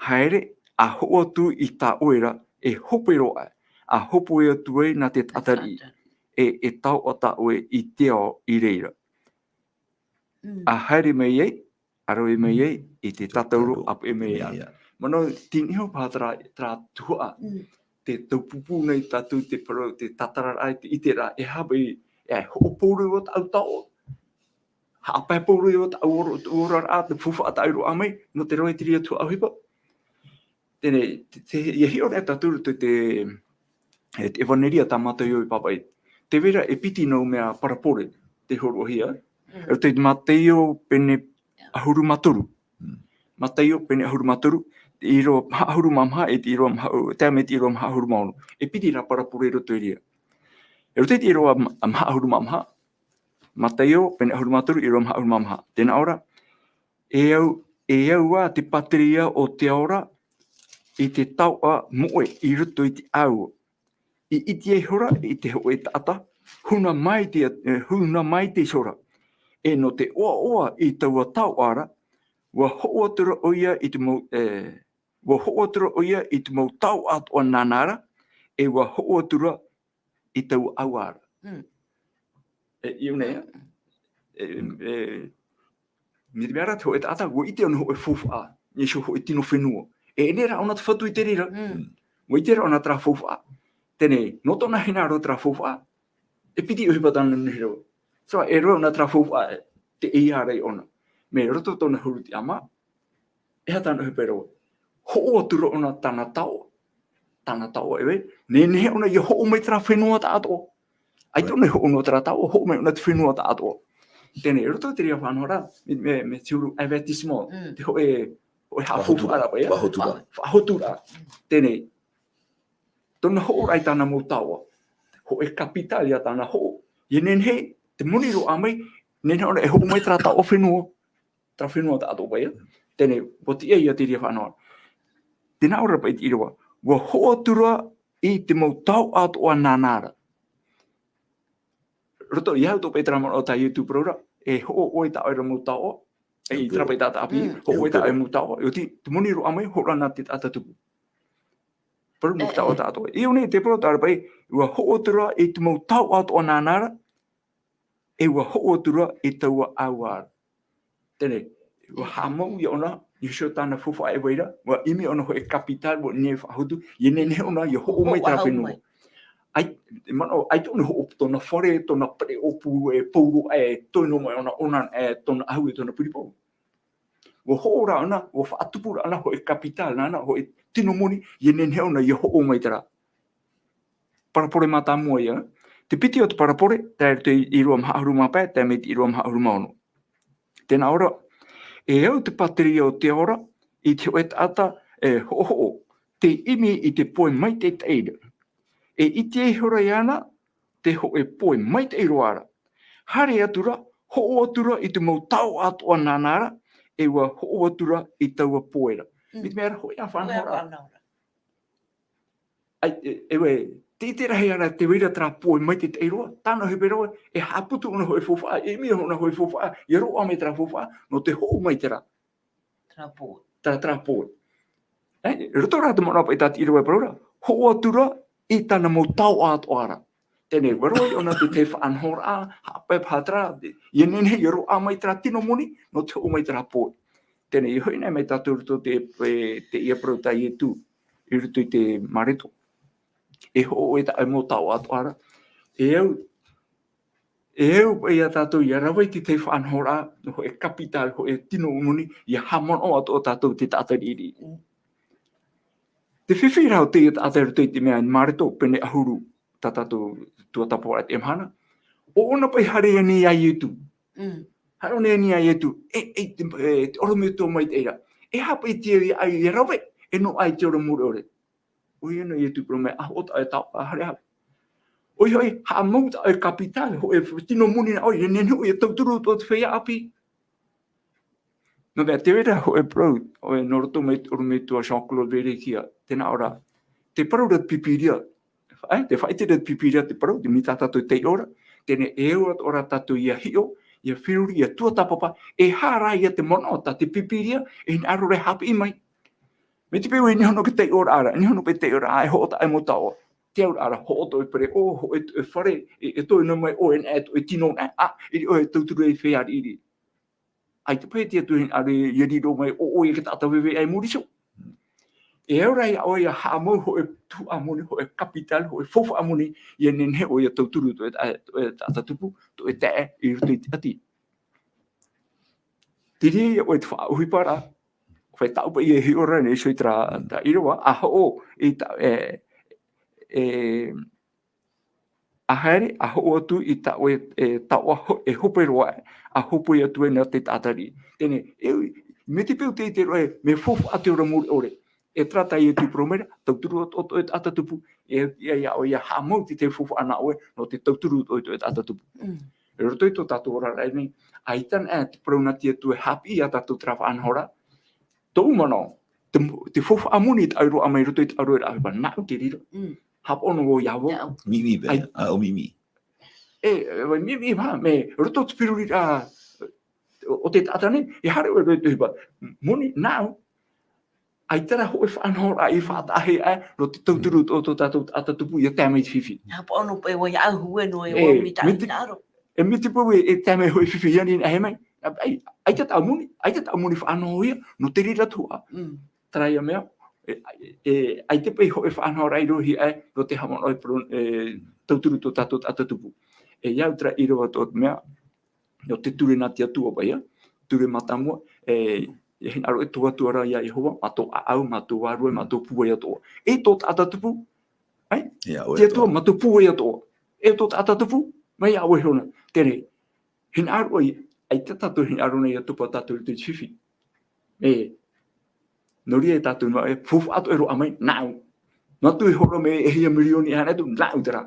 Haere, ʻa hoʻo atu i tā ʻoe ra, e hope roa, ʻa hopoiʻa atu ai nā te taʻata riʻi. E, e taoʻa tā ʻoe i te ao i reira. Mm. ʻA haere mai ai, ʻa rave mai ai, i te tātauro ʻāpeʻe mai ai. Mai ai. Manaʻo, tei niʻa iho paha terā, terā tuhaʻa. Mm. Tē taupupū nei tātou te parau, te tātararaʻa, te ʻiteraʻa, e aha paʻi, e hoʻo pauroa tāʻu taoʻa. Haʻapae pauroa tāʻu ora, oraraʻa, te faufaʻa tā ʻoe i roaʻa mai, nō te rave i terā tuhaʻa ʻohipa. Teie nei, te, te, ʻia hiʻo nei tātou te, te, e te ʻevanelia tā Mataio i pāpaʻi. Tē vai ra e piti nau mea parabole tei hōroʻahia. Mm. E roto i te Mataio pene ʻahuru mā toru. Mm. Mataio pene ʻahuru mā toru, te ʻīrava maha ʻahuru mā maha, e te ʻīrava maha, tae mai te ʻīrava maha ʻahuru mā ono. E piti rā parabole i roto i reira. E roto i te ʻīrava ma-, maha ʻahuru mā maha, Mataio pene ʻahuru mā toru, ʻīrava maha ʻahuru mā maha. Tē nā ʻō ra, e au, e au ā te pātireia o te ao ra i te taoʻa moʻe i roto i te ʻāua. I ʻite ihora i te hōʻē taʻata, huna mai te, e, huna mai te ihora. E nō te ʻoaʻoa i taua taoʻa ra, ʻua hoʻo atu ra ʻoia i te mau, e, ʻua hoʻo atu ra ʻoia i te mau taoʻa atoʻa nāna ra, e ʻua hoʻo atu ra i taua ʻāua ra. Mm. E, ʻio nei, e, e, mai te mea ra te hōʻē taʻata, ʻua ʻite ʻōna hōʻē faufaʻa, i niʻa iho hōʻē tino fenua. E ʻere rā ʻōna te fatu i te reira. Mm. ʻUa ʻite rā ʻōna terā faufaʻa. Teie nei, nō tōna hinaʻaro terā faufaʻa, e piti ʻohipa tāna i nehenehe ra. So, e rave ʻōna terā faufaʻa, tē ʻeiaha ra iāna. Mai roto tōna huru tiʻamā, e aha tāna ʻohipa ra? Hoʻo atu ra ʻōna tāna taoʻa. Tāna taoʻa e vai, nehenehe ʻōna ʻia hoʻo mai terā fenua taʻatoʻa. ʻAita ʻōna i hoʻo noa terā taoʻa, hoʻo mai ʻōna te fenua taʻatoʻa. Teie nei, roto i te reira faʻanahoraʻa, mai, mai, mai te huru avertissement, Mm. te hōʻē, hōʻē haʻafaufaʻaraʻa paʻi, Faʻahoturaʻa. Faʻa-, faʻahoturaʻa. Teie nei, tōna hoʻoraʻa i tāna mau taoʻa. Hōʻē capital ïa tāna hoʻo. ʻIa nehenehe, te moni roaʻa mai, nehenehe ʻōna e hoʻo mai terā taoʻa fenua. Terā fenua taʻatoʻa paʻi. Teie, ʻua tiʻa ia te reira faʻanahoraʻa. Tē nā ʻō ra paʻi te ʻīrava, ʻua hoʻo atu ra i te mau taoʻa atoʻa nāna ra. Roto i au tō paʻi terā manaʻo tā Ietu parau ra, e hoʻo ʻoe i tā ʻoe ra mau taoʻa, e, i terā paʻi taʻata ʻāpī, hoʻo ʻoe i tā ʻoe mau taoʻa, ʻo te, te moni roa mai, hoʻo ra nā te taʻata tupu. Parau nō te taoʻa tāʻatoʻa. I ʻō nei te parau tā ra paʻi, ʻua hoʻo atu ra i te mau taoʻa atoʻa nāna ra, e ʻua hoʻo atu ra i taua ʻāua ra. Teie, ʻua haʻamau ia ʻōna, Iosua tāna faufaʻa e vai ra, ʻua ʻimi ʻōna hōʻē capital, ʻua ʻinā faʻahotu, ʻia nehenehe ʻōna, ʻia hoʻo mai terā fenua. ʻAi, manaʻo, ʻaita ʻōna hoʻo tōna fare, tōna pereʻoʻo pū, e pauroa, e toe noa mai ʻōna, ʻōna, e tōna ʻahu, e tōna puripou. ʻUa hoʻo ra ʻōna, ʻua faʻatupu ra ʻōna hōʻē capital nāna, hōʻē tino moni, ʻia nehenehe ʻōna, ʻia hoʻo mai terā. Parabole mātāmua ia. Te piti o te parabole, tae i roto i te ʻīrava maha ʻahuru mā pae, tae mai i te ʻīrava maha ʻahuru mā ono. Tē nā ʻō ra, e au te pātireia o te ao ra, i te hōʻē taʻata, e hoʻohoʻo, tē ʻimi i te poe maitaʻi ra. E ʻite ihora iāna, te hōʻē poe maitaʻi roa ra. Haere atu ra, hoʻo atu ra i te mau taoʻa atoʻa nāna ra, e ʻua hoʻo atu ra i taua poe ra. Mm. Mai te mea ra hōʻē ā faʻanahoraʻa. Hōʻē ā faʻanahoraʻa. ʻAi, e, e, e, tē ʻite rahi ra te vai ra terā poe maitaʻi roa, tāna ʻohipa roa, e haʻaputu ʻōna hōʻē faufaʻa, e ʻimi ʻōna hōʻē faufaʻa, ʻia roaʻa mai terā faufaʻa, nō te hoʻo mai terā. Terā poe. Terā, terā poe. ʻAi, roto rā te manaʻo paʻi tā te ʻīrava e parau ra, hoʻo atu ra i tāna mau taoʻa atoʻa ra. Teie, ʻua roaʻa ʻōna te, te faʻanahoraʻa, haʻapae paha terā, ʻia nehenehe, ʻia roaʻa mai terā tino moni, nō te hoʻo mai terā poe. Teie, ʻia hoʻi anaʻe mai tātou i roto te, e, teie parau tā Ietu, i roto i te Mareko. E hoʻo ʻoe i tā ʻoe mau taoʻa atoʻa ra. E au, e au paʻi ia tātou ʻia rave i te, te faʻanahoraʻa, nō hōʻē capital, hōʻē tino moni, ʻia haʻamanaʻo atoʻa tātou i te taʻata riʻiriʻi. Mm. Te fifi ra o teie taʻata i roto i te mea Mareko, pene ʻahuru, tā tātou tuatāpaparaʻa i teie mahana. ʻO ʻōna paʻi haere ānei iā Ietu. Mm. Haere ānei iā Ietu, e, e, te, e, te ʻorometua maitaʻi ra. E aha paʻi te, e, ʻia rave, e noaʻa i te ora mure ʻore. ʻOia nō Ietu parau mai, ʻa hoʻo tā ʻoe taoʻa, haere, haere. ʻOia hoʻi, haʻamau tā ʻoe capital, hōʻē tino moni nā ʻoe, ʻia nehenehe ʻoe ʻia tauturu i tō ʻoe feiā ʻāpī. Nō te mea, te vai ra hōʻē parau, ʻoia nō roto mai te ʻorometua Jean-Claude Verrekia, tē nā ʻō ra, te parau ra te Pīpīria, e, te faʻaʻite ra te Pīpīria, te parau, te, mai tā tātou taiʻo ra, teie e au atoʻa ra tātou ʻia hiʻo, ʻia feruri, ʻia tuatāpapa, e aha rā ia te manaʻo tā te Pīpīria, e hinaʻaro ra e haʻapiʻi mai. Mai te peu e nehenehe ʻoe e taiʻoraʻa ra, nehenehe ʻoe e taiʻoraʻa, e hoʻo tā ʻoe mau taoʻa. Te auraʻa ra, hoʻo tō ʻoe pereʻoʻo, hoʻo tō ʻoe fare, e, e toe noa mai ʻoe, e, e, e tino na, ʻa, e riro ʻoe e tauturu i te feiā riʻiriʻi. ʻAita paʻi te Atua e hinaʻaro ʻia riro mai ʻo, ʻoe e taʻata veve i muri iho. E au ra iā ʻoe ʻia haʻamau hōʻē tuhaʻa moni, hōʻē capital, hōʻē faufaʻa moni, ʻia nehenehe ʻoe ʻia tauturu tō ʻoe, ā, tō ʻoe taʻata tupu, tō ʻoe taeaʻe i roto i te ʻati. Te reira ʻoe te faʻaʻohiparaʻa, fai tāʻu paʻi e hiʻo ra nei iho i terā, terā ʻīrava, ʻa hoʻo i tā, e, e, ʻa haere, ʻa hoʻo atu i tā ʻoe, e, taoʻa ho-, e hope roa, ʻa hōpoi atu ai nā te taʻata riʻi. Teie, e, mai te peu tē ʻite ra ʻoe, mea faufaʻa te ora mure ʻore. E terā tā Ietu e parau mai ra, tauturu atoʻa tō ʻoe taʻata tupu, e, e, iā ʻoe ʻia haʻamau te, te faufaʻa nā ʻoe, nō te tauturu atoʻa i tō ʻoe taʻata tupu. Mm. I roto i tō tātou oraraʻa nei, ʻaita na, e, te parau nā te Atua e haʻapiʻi iā tātou terā faʻanahoraʻa. Tōʻu manaʻo, te, te faufaʻa moni tā ʻoe e roaʻa mai i roto i tā ʻoe ra ʻohipa, nāʻu te reira. Mm. Haʻapaʻo noa vau iā vau. Nāʻu. Mimi paʻi, ʻaita. ʻĀ, ʻo mimi. E, e, vai mimi paʻi, mea roto te feruriraʻa o te taʻata nei, e haere ʻoe i roto i te ʻohipa. Moni, nāʻu. ʻAita rā hōʻē faʻanahoraʻa i faʻataʻahia, nō te tauturu tō, tō tātou taʻata tupu, ʻia tae mai te fifi. Haʻapaʻo noa paʻi vau iāʻu, hōʻē noa e, e, ʻoe mai tā ʻoe hinaʻaro. E mai te peu e, e tae mai hōʻē fifi, ʻia nehenehe mai. ʻAi, ʻaita tāʻu moni, ʻaita tāʻu moni faʻanahohia, nō te reira atoʻa. Mm. Terā ia mea, e, e, e, ʻaita paʻi hōʻē faʻanahoraʻa i roaʻa ai, nō te haʻamanaʻo e pro-, e, tauturu tō tātou taʻata tupu. E, iā ʻoe terā ʻīrava tō te mea, nō te ture nā te Atua paʻi, ā, ture mātāmua, e, e hinaʻaro ʻoe i tō Atua ra iā Iehova, mā tō ʻāʻau, mā tō vārua, mā tō pūai atoʻa. E tō taʻata tupu, ʻai? Iā ʻoe atoʻa. Te Atua, mā tō pūai atoʻa. E tō taʻata tupu, mai iā ʻoe iho na. Teie, hinaʻaro ʻoe, ʻaita tātou hinaʻaro nei ʻia topa tātou i te fifi. E, nō reira tātou noa, e faufaʻa atoʻa e roaʻa mai, nāʻu. Noa atu e horo mai e hia mirioni e haere atu, nāʻu terā.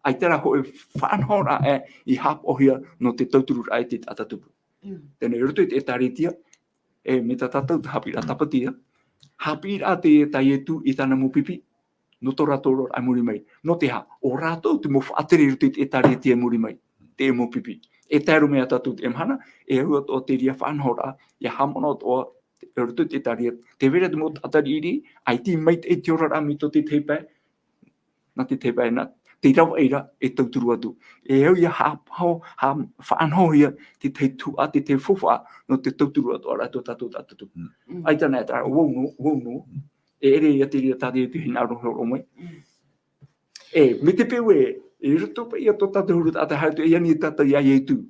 ʻAita rā hōʻē faʻanahoraʻa, e, i haʻapaʻohia nō te tautururaʻa i te taʻata tupu. Mm. Teie, i roto i te ʻĒtārētia, E, mai tā tātou te haʻapiʻiraʻa tāpati, ā. Haʻapiʻiraʻa te, tā Ietu i tāna mau pipi, nō tō rātou oraraʻa i muri mai. Nō te aha, ʻo rātou te mau faʻatere i roto i te ʻĒtārētia i muri mai. Te mau pipi. E tae roa mai ia tātou i teie mahana, e au atoʻa te reira faʻanahoraʻa, ʻia haʻamanaʻo atoʻa, i roto i te ʻĒtārētia, tē vai ra te mau taʻata riʻiriʻi, ʻaita i maitaʻi te oraraʻa mai tō te tahi pae, nā te tahi pae, nā te ravaʻi ra e tauturu atu. E au ʻia haʻa-, haʻa-, haʻa-, faʻanahohia te tahi tuhaʻa, te tahi faufaʻa, nō te tauturu atoʻa ra tō tātou taʻata tupu. Mm. Mm. ʻAita nā e taʻa, vau nō, vau nō. Mm. E ʻere ia te reira tā te hinaʻaro e hōroʻa mai. Mm. E, mai te peu ē, i roto paʻi ia tō tātou huru taʻata haere atu, e ani tātou ia Ietu.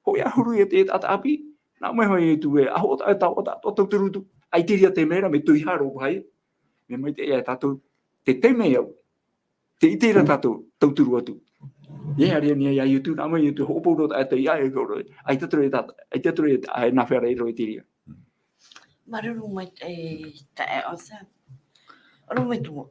Hōʻē ā huru ia te taʻata ʻāpī, nā mua iho ia Ietu ē, ʻaita, ʻaita, ʻaita, ʻaita, tauturu atu. ʻAita i te reira te mea ra, mea tauihaʻa roa paʻi. Mea maitaʻi ia tātou, te taime au. Tē ʻite ra tātou, tauturu atu. E haere ani ia Ietu, nā mua ia Ietu, hoʻopau roa taʻata ia e koro. ʻAita atu ra e tā-, ʻaita atu ra e tā-, e nāfea ra e roa i te reira. Māuruuru maitaʻi, e, taeaʻe Sam. Aro mai tō.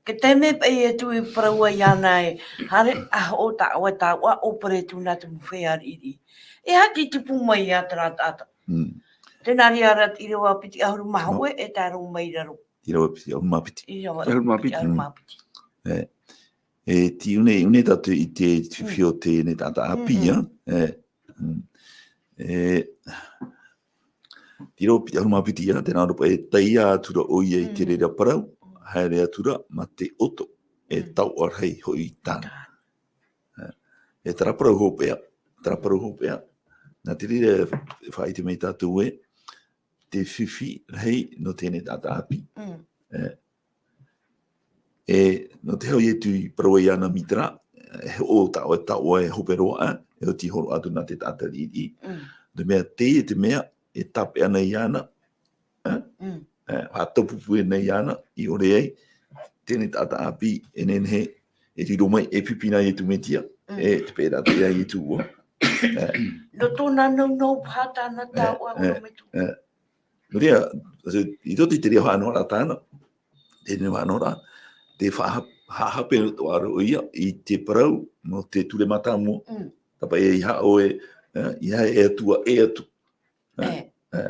Te taime paʻi Ietu i parau ai iāna e, haere ā hoʻi tāʻoe, tāʻoe, ʻōpere atu nā te mau feiā riʻiriʻi. E aha tei tupu mai ia terā taʻata. Mm. Tē nā reira ra te ʻīrava piti ʻahuru mā hōʻē, e tae roa mai i raro. ʻĪrava piti ʻahuru mā piti. ʻĪrava ʻahuru mā piti. ʻĪrava piti ʻahuru mā piti. E, e, tē ʻite nei, ʻite nei tātou i te fifi o teie taʻata ʻāpī, ā. E, mm. E, ʻīrava piti ʻahuru mā piti, ā, tē nā ʻō ra paʻi, e taiā atu ra ʻoia i te reira parau, haere atu ra mā te ʻoto, e taoʻa rahi hoʻi tāna. E, e terā parau hopeʻa, terā parau hopeʻa. Nā te reira e faʻaʻite mai tātou ē, te fifi rahi nō teie taʻata ʻāpī. Mm. E, e, nō te hau Ietu i parau ai iāna mai terā, e hoʻo tāʻoe, tāʻoe e hope roa, ā, e oti hōroʻa atu nā te taʻata riʻiriʻi. Mm. Te mea teie te mea, e tāpeʻa nei iāna, ā? Mm. E, faʻataupupū nei iāna, i ʻore ai, teie taʻata ʻāpī, e nehenehe, e riro mai, e pipi nā Ietu Metia, mm, e te pērā te ia Ietu ua. E. Nō tōna naunau paha tāna, e, taoʻa, e, ʻorometua. E. Nō reira, i roto i te reira faʻanahoraʻa tāna, teie faʻanahoraʻa, tē faʻa-, haʻahape atoʻa ra ʻoia i te parau nō te ture mātāmua. Mm. Tāpaʻi e ʻeiaha ʻoe, e, ʻeiaha e Atua, e Atua. E. E.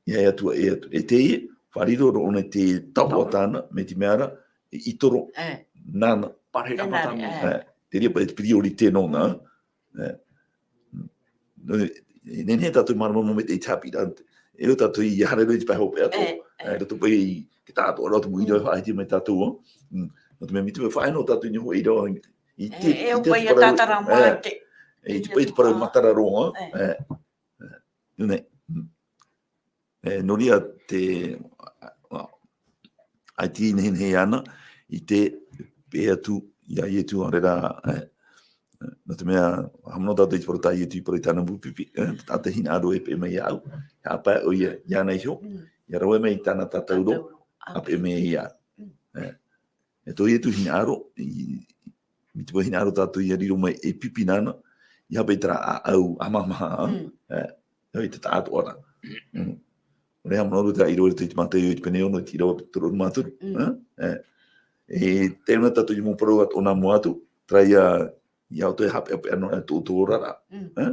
ʻEiaha e Atua, e Atua. E teie, faʻariro roa ʻōna i te taoʻa tāna, mai te mea ra, e ʻitoro, e, nāna. Parahiraʻa mātāmua. E. E. Te reira paʻi te priorité nōna. Mm. E. Nō, e nehenehe tātou e mārama mai i te haʻapiʻiraʻa. E ʻo tātou i haere roa i te pae hopeʻa atoʻa. E, e. E, roto paʻi i te taʻatoʻaraʻa o te mau ʻīrava e faʻaʻite mai tātou, ā. Mm. Nō te mea, mai te mea faʻaea noa tātou i niʻa i te ʻīrava, i te, e, e, i te, ʻo paʻi te parau, tātara mai, e, te, e, i te, i te paʻi te parau matara roa, ā. E. E. E. Nō nei. Mm. E, nō reira te, well, ʻaita i nehenehe iāna, i te peʻe atu ia Ietu, ʻaore rā, e, nō te mea, haʻamanaʻo tātou i te parau tā Ietu i parau i tāna mau pipi, e, te taʻata hinaʻaro e peʻe mai iāʻu, e haʻapae ʻoia iāna iho, mm, ʻia rave mai i tāna tātauro, tātauro, ʻa peʻe mai iāʻu. Mm. E. E tō Ietu hinaʻaro, i, i te mau hinaʻaro tātou ʻia riro mai e pipi nāna, ʻeiaha paʻi terā ʻāʻau ʻamahamaha, mm, e, i te taʻatoʻaraʻa. Mm. ʻOia, haʻamanaʻo roa te reira i roto i te Mātaio i te pene ono, i te ʻīrava toru ʻahuru mā toru, mm, e, e, e tae noa tātou i te mau parau atoʻa nā mua atu, terā ia, ʻia ʻoto e haʻapeʻapeʻa noa e tō, tō oraraʻa, mm, e?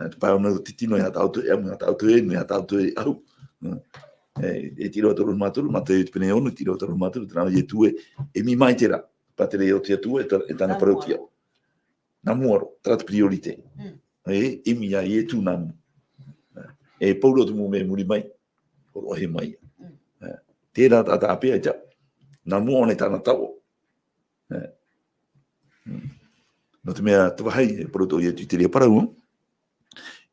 E, te pae ʻōna titino, ʻeiaha tāʻu e ʻamu, ʻeiaha tāʻu e inu, ʻeiaha tāʻu e ʻahu. Mm. E, e te ʻīrava toru ʻahuru mā toru, Mātaio te pene ono, te ʻīrava toru ʻahuru mā toru, terā Ietu ē, e ʻimi mai terā. Pātere ia o te Atua, e tā-, e tāna parauʻtiʻa. Nā mua roa, terā te priorité. Mm. E, e ʻimi ia Ietu nā mua. E pau roa te mau mea i muri mai, hōroʻahia mai. Mm. E, terā taʻata ʻāpī ʻaita, nā mua ʻōna i tāna taoʻa. E. Mm. Nō te mea, te vāhi, e parau atoʻa ia Ietu i te reira parau, ā?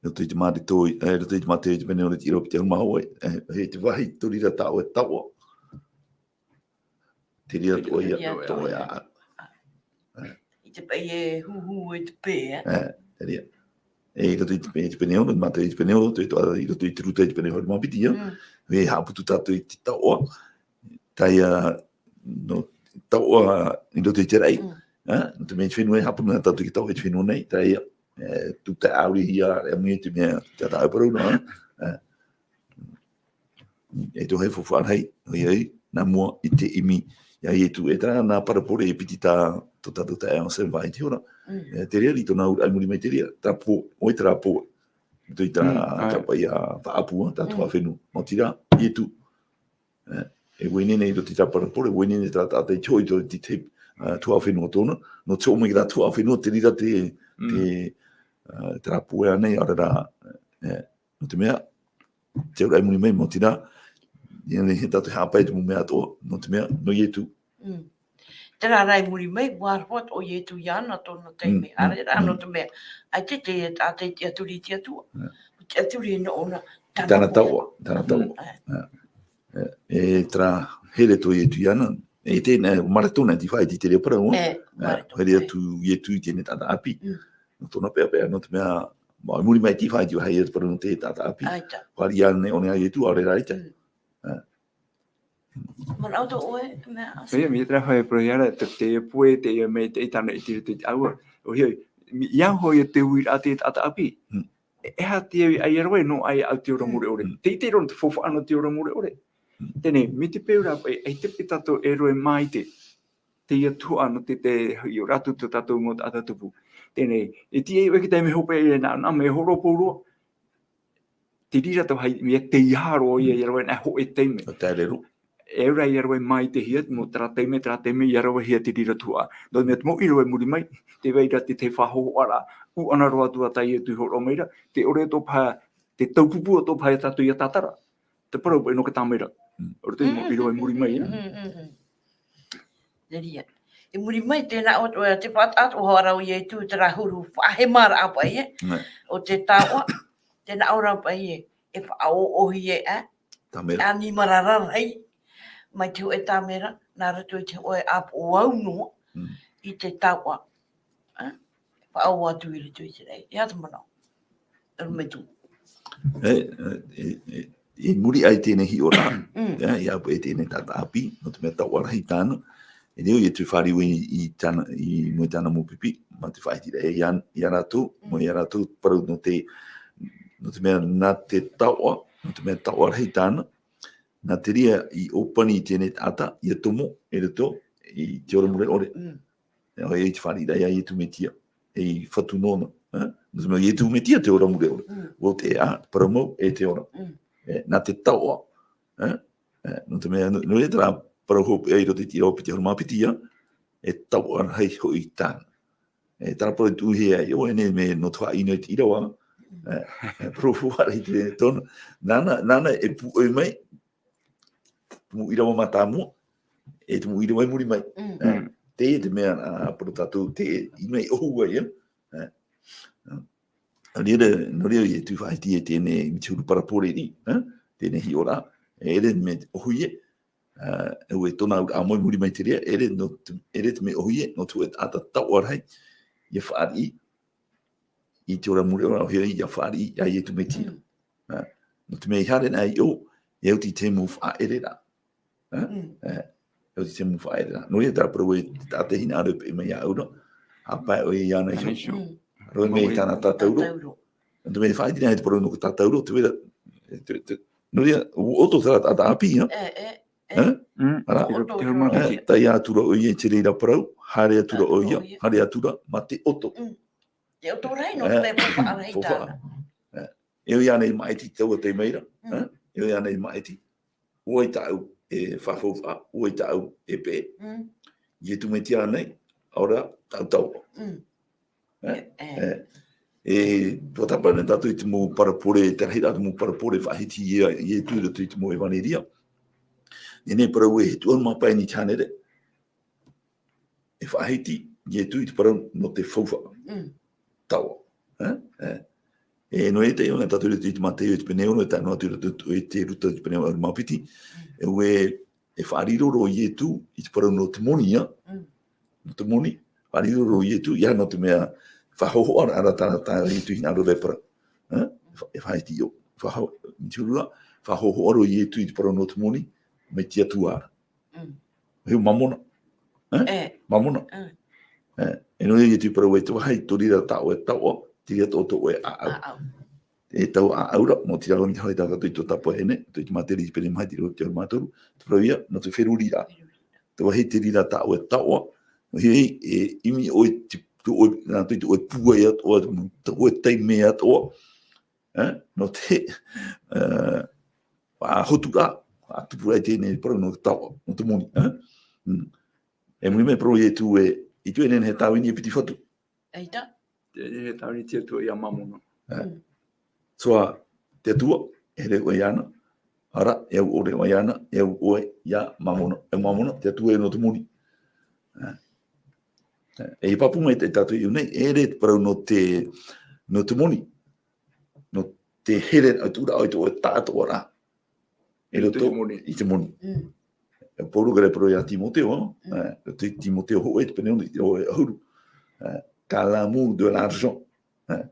I roto i te Mareko, e, i roto i te Mātaio i te pene ono, i te ʻīrava piti ʻahuru mā hōʻē, e, e te vāhi, tō reira taoʻa, taoʻa. Te reira taoʻa ia, taoʻa ia. I te paʻi e huhu e te pē, e? E, te reira. E, i roto i te pe-, i te pene ono, Mātaio i te pene ono, te, te, i roto i te Luka i te pene ʻahuru mā piti, ā? Mm. E haʻaputu tātou i te taoʻa, terā ia, nō, taoʻa i roto i te raʻi, mm, ā? Nō te mea i te fenua e haʻaputu tātou i te taoʻa i te fenua nei, terā ia, e, tū tae ʻāurihia, e mea i te mea, te taoʻa e parau noa, ā? Ā? E tō hea faufaʻa rahi, ʻoia hoʻi, nā mua i te ʻimi ia Ietu, e terā nā parabole e piti tā tō tātou taeaʻe Sam i te hora. Mm. E, te reira i tōna auraʻa i muri mai te reira, terā pō, ʻoia terā pō. Tō i tā, mm, tā paʻi a faʻaʻapu, tā tuhaʻa fenua. Maoti rā, Ietu. E, e ʻua ineine i roto i tā parabole, e ʻua ineine tā, tā, tā i te hoʻi tō te, te, a, tuhaʻa fenua tōna. Nō te hoʻo mai i tā tuhaʻa fenua, te reira te, te, a, te rāpae nei, ʻaore rā, e, nō te mea, te auraʻa i muri mai, maoti rā, i ʻō nei he tātou haʻapae te mau mea atoʻa, nō te mea, nō Ietu. Mm. Terā rā i muri mai, ʻua aroha atoʻa Ietu iāna tōna taime. Mm, mm, ʻaore rā, mm, nō te mea, ʻaita te, te, te, te tiʻaturi i te Atua. Mm. Te tiʻaturi nō ʻōna, tāna taoʻa, tāna taoʻa. Mm, e. E, e, terā here tō Ietu iāna, e tēnā, maratona, tē faʻaʻite i te reira parau, e, e, maratona, haere atu Ietu i teie taʻata ʻāpī. Mm. Nō tōna peʻapeʻa, nō te mea, ma-, i muri mai tē faʻaʻite vāhi te parau nō te taʻata ʻāpī. ʻAita. Fāriʻi ānei ʻōna ia Ietu, ʻaore rā ʻaita. Mm. E. Manaʻo atoʻa ʻoe, mea ʻāpī. ʻOia, mai terā faʻaʻite parau ia ra, te, te pue, te ia mai, te i tāna i te, te, te ʻāua. ʻOia, mi-, ia hoʻi te uiraʻa te taʻata ʻāpī. Mm. E, e aha te ia, ai ia roa, nō ai au te ora mure ʻore. Mm. Te ʻite roa te faufaʻa nō te ora mure ʻore. Mm. Teie, mai te peu rā, e, e te pe tātou e roa e māite. Teie tuhaʻa nō te, te, i ora atu tō tātou mau taʻata tupu. Teie, e tiʻa ai ʻoe i te taime hopeʻa i nā, nā mea horo pauroa. Te reira tō hai, mea tei aha roa ia, ia roa nā hōʻē taime. ʻO taere roa. E ora ia roa e māitehia, nō terā taime, terā taime, ia ravehia te reira tuhaʻa. Nō te mea te mau ʻīrava i muri mai, tē vai ra te, te faʻahohoʻaraʻa, ʻūʻana roa atu ā tā Ietu i hōroʻa mai ra, te ʻore atoʻa paha, te taupupū atoʻa paha ia tātou ia tātara. Te parau paʻi nō te tāmera. Mm. ʻOre te mau ʻīrava i muri mai, ā. Mm, mm, mm. Te reira. I muri mai, tē nā ʻō, ʻo te faʻataʻa atoʻa hoʻi ra ʻo Ietu, terā huru faʻahemaraʻa paʻi, e. Nē. ʻO te taoʻa, tē nā ʻō ra paʻi, e, e faʻaʻoʻohia, ā. Tāmera. Animara rarahi, mai te hōʻē tāmera, nā roto i te hōʻē ʻāpoʻo au noa, mm, i te taoʻa. Ā? Faʻaō atu i roto i te raʻi. E aha te manaʻo? Arumetu. E, e, e, e, i muri aʻe i teie hiʻoraʻa, mm, e, ʻia ʻapu i teie taʻata ʻāpī, nō te mea taoʻa rahi tāna. E riro Ietu i fāriʻi i, i tāna, i mua i tāna mau pipi, mā te faʻaʻiteraʻa ia, ia rātou, mm, mai ia rātou, parau nō te, nō te mea nā te taoʻa, nō te mea taoʻa rahi tāna, nā te reira i ʻōpani i teie taʻata, ʻia tomo, i roto i te ora mure ʻore. Mm. E, ʻoia i te fāriʻiraʻa ia Ietu Metia, ei fatu nōna, e? Nō te mea Ietu Metia te ora mure ʻore. Mm. ʻO te, ā, te parau mau, e te ora. Mm. E, nā te taoʻa, e? E, nō te mea, nō, nō reira terā parau hopeʻa i roto i te ʻīrava piti ʻahuru mā piti ia, e taoʻa rahi hoʻi tāna. E, terā parau i tuʻuhia ai, ʻoia nei mea nō te faʻaʻino i te ʻīrava, e, e, parau hopeʻa rahi te tōna. Nāna, nāna e pūʻoi mai, te mau ʻīrava mātāmua, e te mau ʻīrava i muri mai. Mm. E, mm, teie te mea, ā, parau tātou, te, i mea i ʻohu ai, ā. E, ā. Nō reira, nō reira Ietu i faʻaʻite i teie, i te huru parabole ra, ā, teie hiʻoraʻa, e ʻere mea ʻohie, ā, e ʻua tōna auraʻa mau i muri mai te reira, e ʻere nō te, e ʻere te mea ʻohie, nō te hōʻē taʻata taoʻa rahi, ʻia fāriʻi, i te ora mure ʻore, ʻoia hoʻi ʻia fāriʻi, ia Ietu Metia. Mm. Ā, nō te mea i haere ana i ʻō, e oti te mau faʻaʻereraʻa. Ā? Mm. Ā, e oti te mau faʻaʻereraʻa. Nō reira terā parau e te taʻata hinaʻaro e peʻe mai iāʻu ra, ʻa pae ʻoia iāna iho. Iāna iho. Mm. Roa mai i tāna tātauro. Tātauro. Nō te mea i faʻaʻite nei te parau nō te tātauro, te vera, te, te, nō reira, ʻua ʻoto terā taʻata ʻāpī, ā? E, e, e. Ā? Mm. Ara. ʻOto, ʻoto. Ā, tae atu ra ʻoia i te reira parau, haere atu ra ʻoia, haere atu ra, mā te ʻoto. Mm. Te ʻoto rahi nō te mea faufaʻa rahi tāna. Faufaʻa. E, e ʻoia ānei i māʻiti taua tei mai ra? Mm. E, e ʻoia ānei i māʻiti? ʻO vai tāʻu e faʻafaufaʻa, ʻo vai tāʻu e peʻe. Mm. Ietu Metia ānei, ʻaore rā, tāʻu taoʻa. Mm. E, e, e, e, ʻua tāpaʻo nei tātou i te mau parabole, te rahiraʻa o te mau parabole faʻahiti ia Ietu i roto i te mau ʻevaneria. Teie nei parau e hitu ʻahuru mā pae i te hānere. E faʻahiti Ietu i te parau nō te faufaʻa. Mm. Taoʻa. E? E. E, nō reira, ʻia ʻite tātou i te Mātaio i te pene ono, e tae noa atu i roto i te Ruta i te pene ʻahuru mā piti. Mm. E ʻua, e faʻariro roa Ietu i te parau nō te moni, ā? Mm. Nō te moni, faʻariro roa Ietu, ʻia nō te mea faʻahōhoʻa ra, ra, ra, ra Ietu hinaʻaro e parau. E? Fa-, e faʻahiti ʻo. Faʻahō-, i te huru ra, faʻahōhoʻa roa Ietu i te parau nō te moni, mai te Atua ra. Mm. Hiu mamona. E? E. Mamona. Mm. E, e nō reira Ietu i parau ai te vāhi, tō reira tāʻu e taoʻa, te reira tō, tō ʻoe ʻāʻau. ʻĀʻau. E taua ʻāʻau ra, maoti rā, ʻua haere tātou i tō tāpaʻo ʻē nei, tō i te Mātaio i te pene maha, te ʻahuru mā toru, te parau ia, nō te feruriraʻa. Feruriraʻa. Te vāhi te reira tāʻu e taoʻa, ʻoia hoʻi, e ʻimi ʻoe i te, tō ʻoe, nā, tō ʻoe pūai atoʻa, tō ʻoe taime atoʻa, eh, nō te, eh, faʻahoturaʻa, faʻatupuraʻa i teie nei parau nō te taoʻa, nō te moni, eh? Mm. E muri mai parau Ietu ē, ʻaita e nehenehe e tāvini e piti fatu. ʻAita. E nehenehe e tāvini te Atua iā Mamona. Eh. Mm. Soa, te Atua, e here ʻoe iāna, ʻāreʻa, e au ʻore ʻoe iāna, e au ʻoe iā Mamona. E Mamona, te Atua ē nō te moni. Eh. Eh, e pāpū mai te, tātou i ʻō nei, e ʻere te parau nō te, nō te moni. Nō te here, atu rā, ʻoe tō, ʻoe tāʻatoʻaraʻa. E roto i te moni. I te moni. Mm. E Pauro ka rere parau iā Timoteo, Mm. eh, roto i Timoteo hōʻē, te pene ono, i te ʻīrava e ʻahuru. Eh, car l'amour de l'argent. Eh,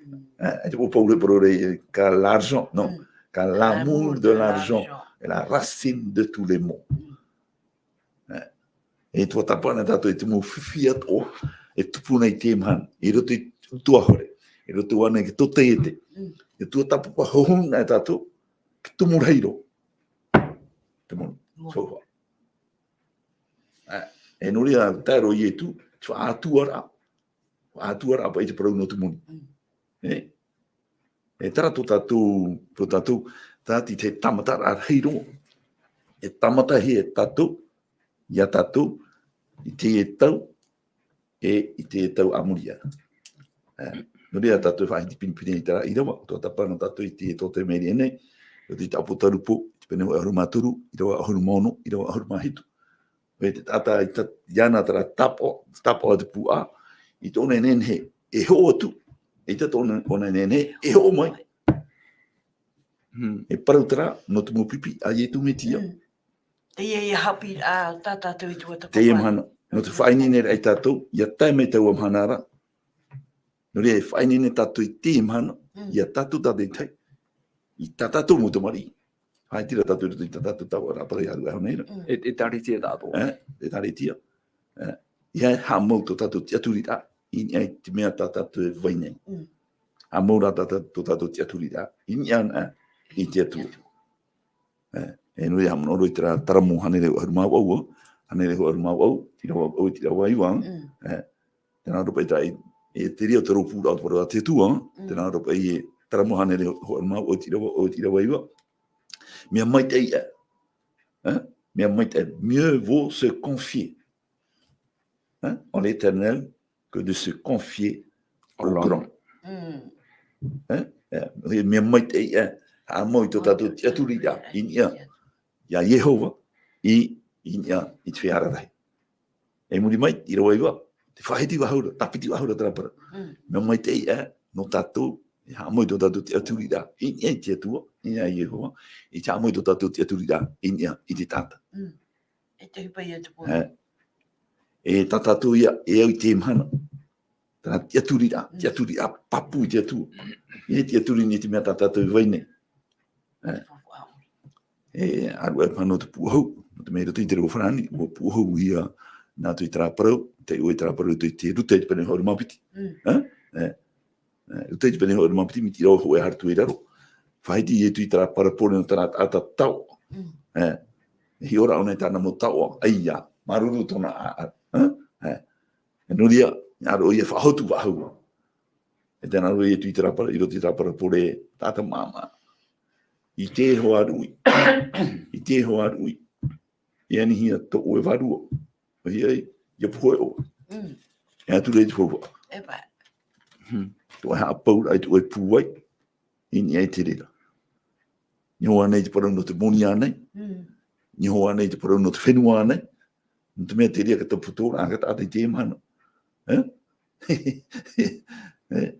Mm. eh, e te Pauro e parau ra, car l'argent, non. Mm. Car l'amour de l'argent est la racine de tous les maux. Mm. Eh, e tuatāpapa na tātou i te mau fifi atoʻa e tupu nei i teie mahana, i roto i te ʻutuāfare, i roto ānei i te tōtaiete, Mm. e tuatāpapa hohonu na tātou, te tumu rahi roa. Te moni. Moni. Sofa. Eh, e nō reira, tae roa Ietu, te faʻaʻatuaraʻa. Faʻaʻatuaraʻa paʻi te parau nō te moni. Mm. Eh? E terā tō tātou, tō tātou, tātou i te tāmataraʻa rahi roa. E tāmatahia e tātou, iā tātou, i teie tau, e i te tau a muri aʻe. Eh, nō reira tātou e faʻahiti pinepine i terā ʻīrava, tuatāpapa na tātou i te tōtaiete nei, i te ʻĀpōtarupo, i te pene hōʻē ʻahuru mā toru, ʻīrava ʻahuru mā ono, ʻīrava ʻahuru mā hitu. E te taʻata i ta-, iāna terā tāpaʻo, tāpaʻo te pūʻā, i tōna e nehenehe e hoʻo atu, ʻaita tōna, ʻōna e nehenehe e hoʻo mai. Hmm. E parau terā, nō te mau pipi a Ietu Metia. Mm. Teie ia haʻapiʻiraʻa tā tātou i tuatāpapa. Teie mahana, nō te faʻaineineraʻa ia tātou, ʻia tae mai taua mahana ra. Nō reira, e faʻaineine tātou i teie mahana, Mm. ia tātou tātaʻitahi, i tā tātou mau tamariʻi. Haʻaiti ra tātou i roto i tā tātou taoʻa rāpae e haru e hau nei ra. Mm. E, e ʻēkālesia tātou. Eh, e ʻēkālesia. Eh, ʻia haʻamau tō tātou tiʻaturiraʻa, i niʻa i te mea tā tātou e vai nei. Mm. Haʻamau rā tā tā-, tō tātou tiʻaturiraʻa, i niʻa na i te Atua. Eh, e nō reira, haʻamanaʻo roa i terā Taramo hānere ʻahuru mā vaʻu, hānere ʻahuru mā vaʻu, ʻīrava vaʻu, ʻīrava iva, Mm. eh, tē nā ʻō ra paʻi terā, e te reira o te rōpūraʻa o te parau a te Atua, Mm. tē nā ʻō ra paʻi e Taramo hānere ʻahuru mā vaʻu, ʻīrava vaʻu, ʻīrava iva. Mea maitaʻi aʻe. Eh? Mea maitaʻi, mieux vaut se confier, hein, en l'Éternel que de se confier au grand. Mm. Eh? Eh, mea maitaʻi aʻe, haʻamau i tō tātou tiʻaturiraʻa, i niʻa, iā Iehova, i, i niʻa i te feiā rarahi. E muri mai, ʻīrava iva, tē faʻahiti faʻahou ra, tāpiti faʻahou ra terā parau. Mm. Mea maitaʻi aʻe, nō tātou, e haʻamau i tō tātou tiʻaturiraʻa, i niʻa i te Atua, i niʻa i Iehova, i te haʻamau i tō tātou tiʻaturiraʻa, i niʻa i te taʻata. Mm. E te ʻohipa ia te pō. Eh. E tā tātou ia, e au i teie mahana. Terā tiʻaturiraʻa, Mm. tiʻaturiraʻa pāpū i te Atua. E tiʻaturi nei i te mea tā tātou e vai nei. Eh. E, ʻāruʻa e paha nō te pūʻohu, nō te mea i roto i te reo farāni, ʻua pūʻohuhia nā ʻoutou i terā parau, taiʻo i terā parau i te Ruta i te pene ʻahuru mā piti. Mm. Eh? Eh, eh, Ruta i te pene ʻahuru mā piti, mai te ʻīrava hōʻē haere atu i raro. Faʻahiti Ietu i terā parabole nō terā taʻata taoʻa. Mm. Eh, e hiʻo ra ʻōna i tāna mau taoʻa, ʻaita, māuruuru tōna ʻāʻau. Eh? Eh, e nō reira, ʻāreʻa ʻoia e faʻahotu faʻahou. E tē nā ʻō ra Ietu i terā para-, i roto i terā parabole, taʻata māmā. I te hoa ruʻi. I te hoa ruʻi. E anihia tō ʻoe vārua. ʻOia ai, ʻia pohe ʻoe. Mm. E atu ra i te faufaʻa. E pae. Hmm. Tō ʻoe haʻapauraʻa i tō ʻoe pūai. I niʻa i te reira. Noa ānei te parau nō te moni ānei? Mm. Noa ānei te parau nō te fenua ānei? Nō te mea te reira ka tapu atoʻa ra, ka taʻata i teie mahana. Eh? Eh?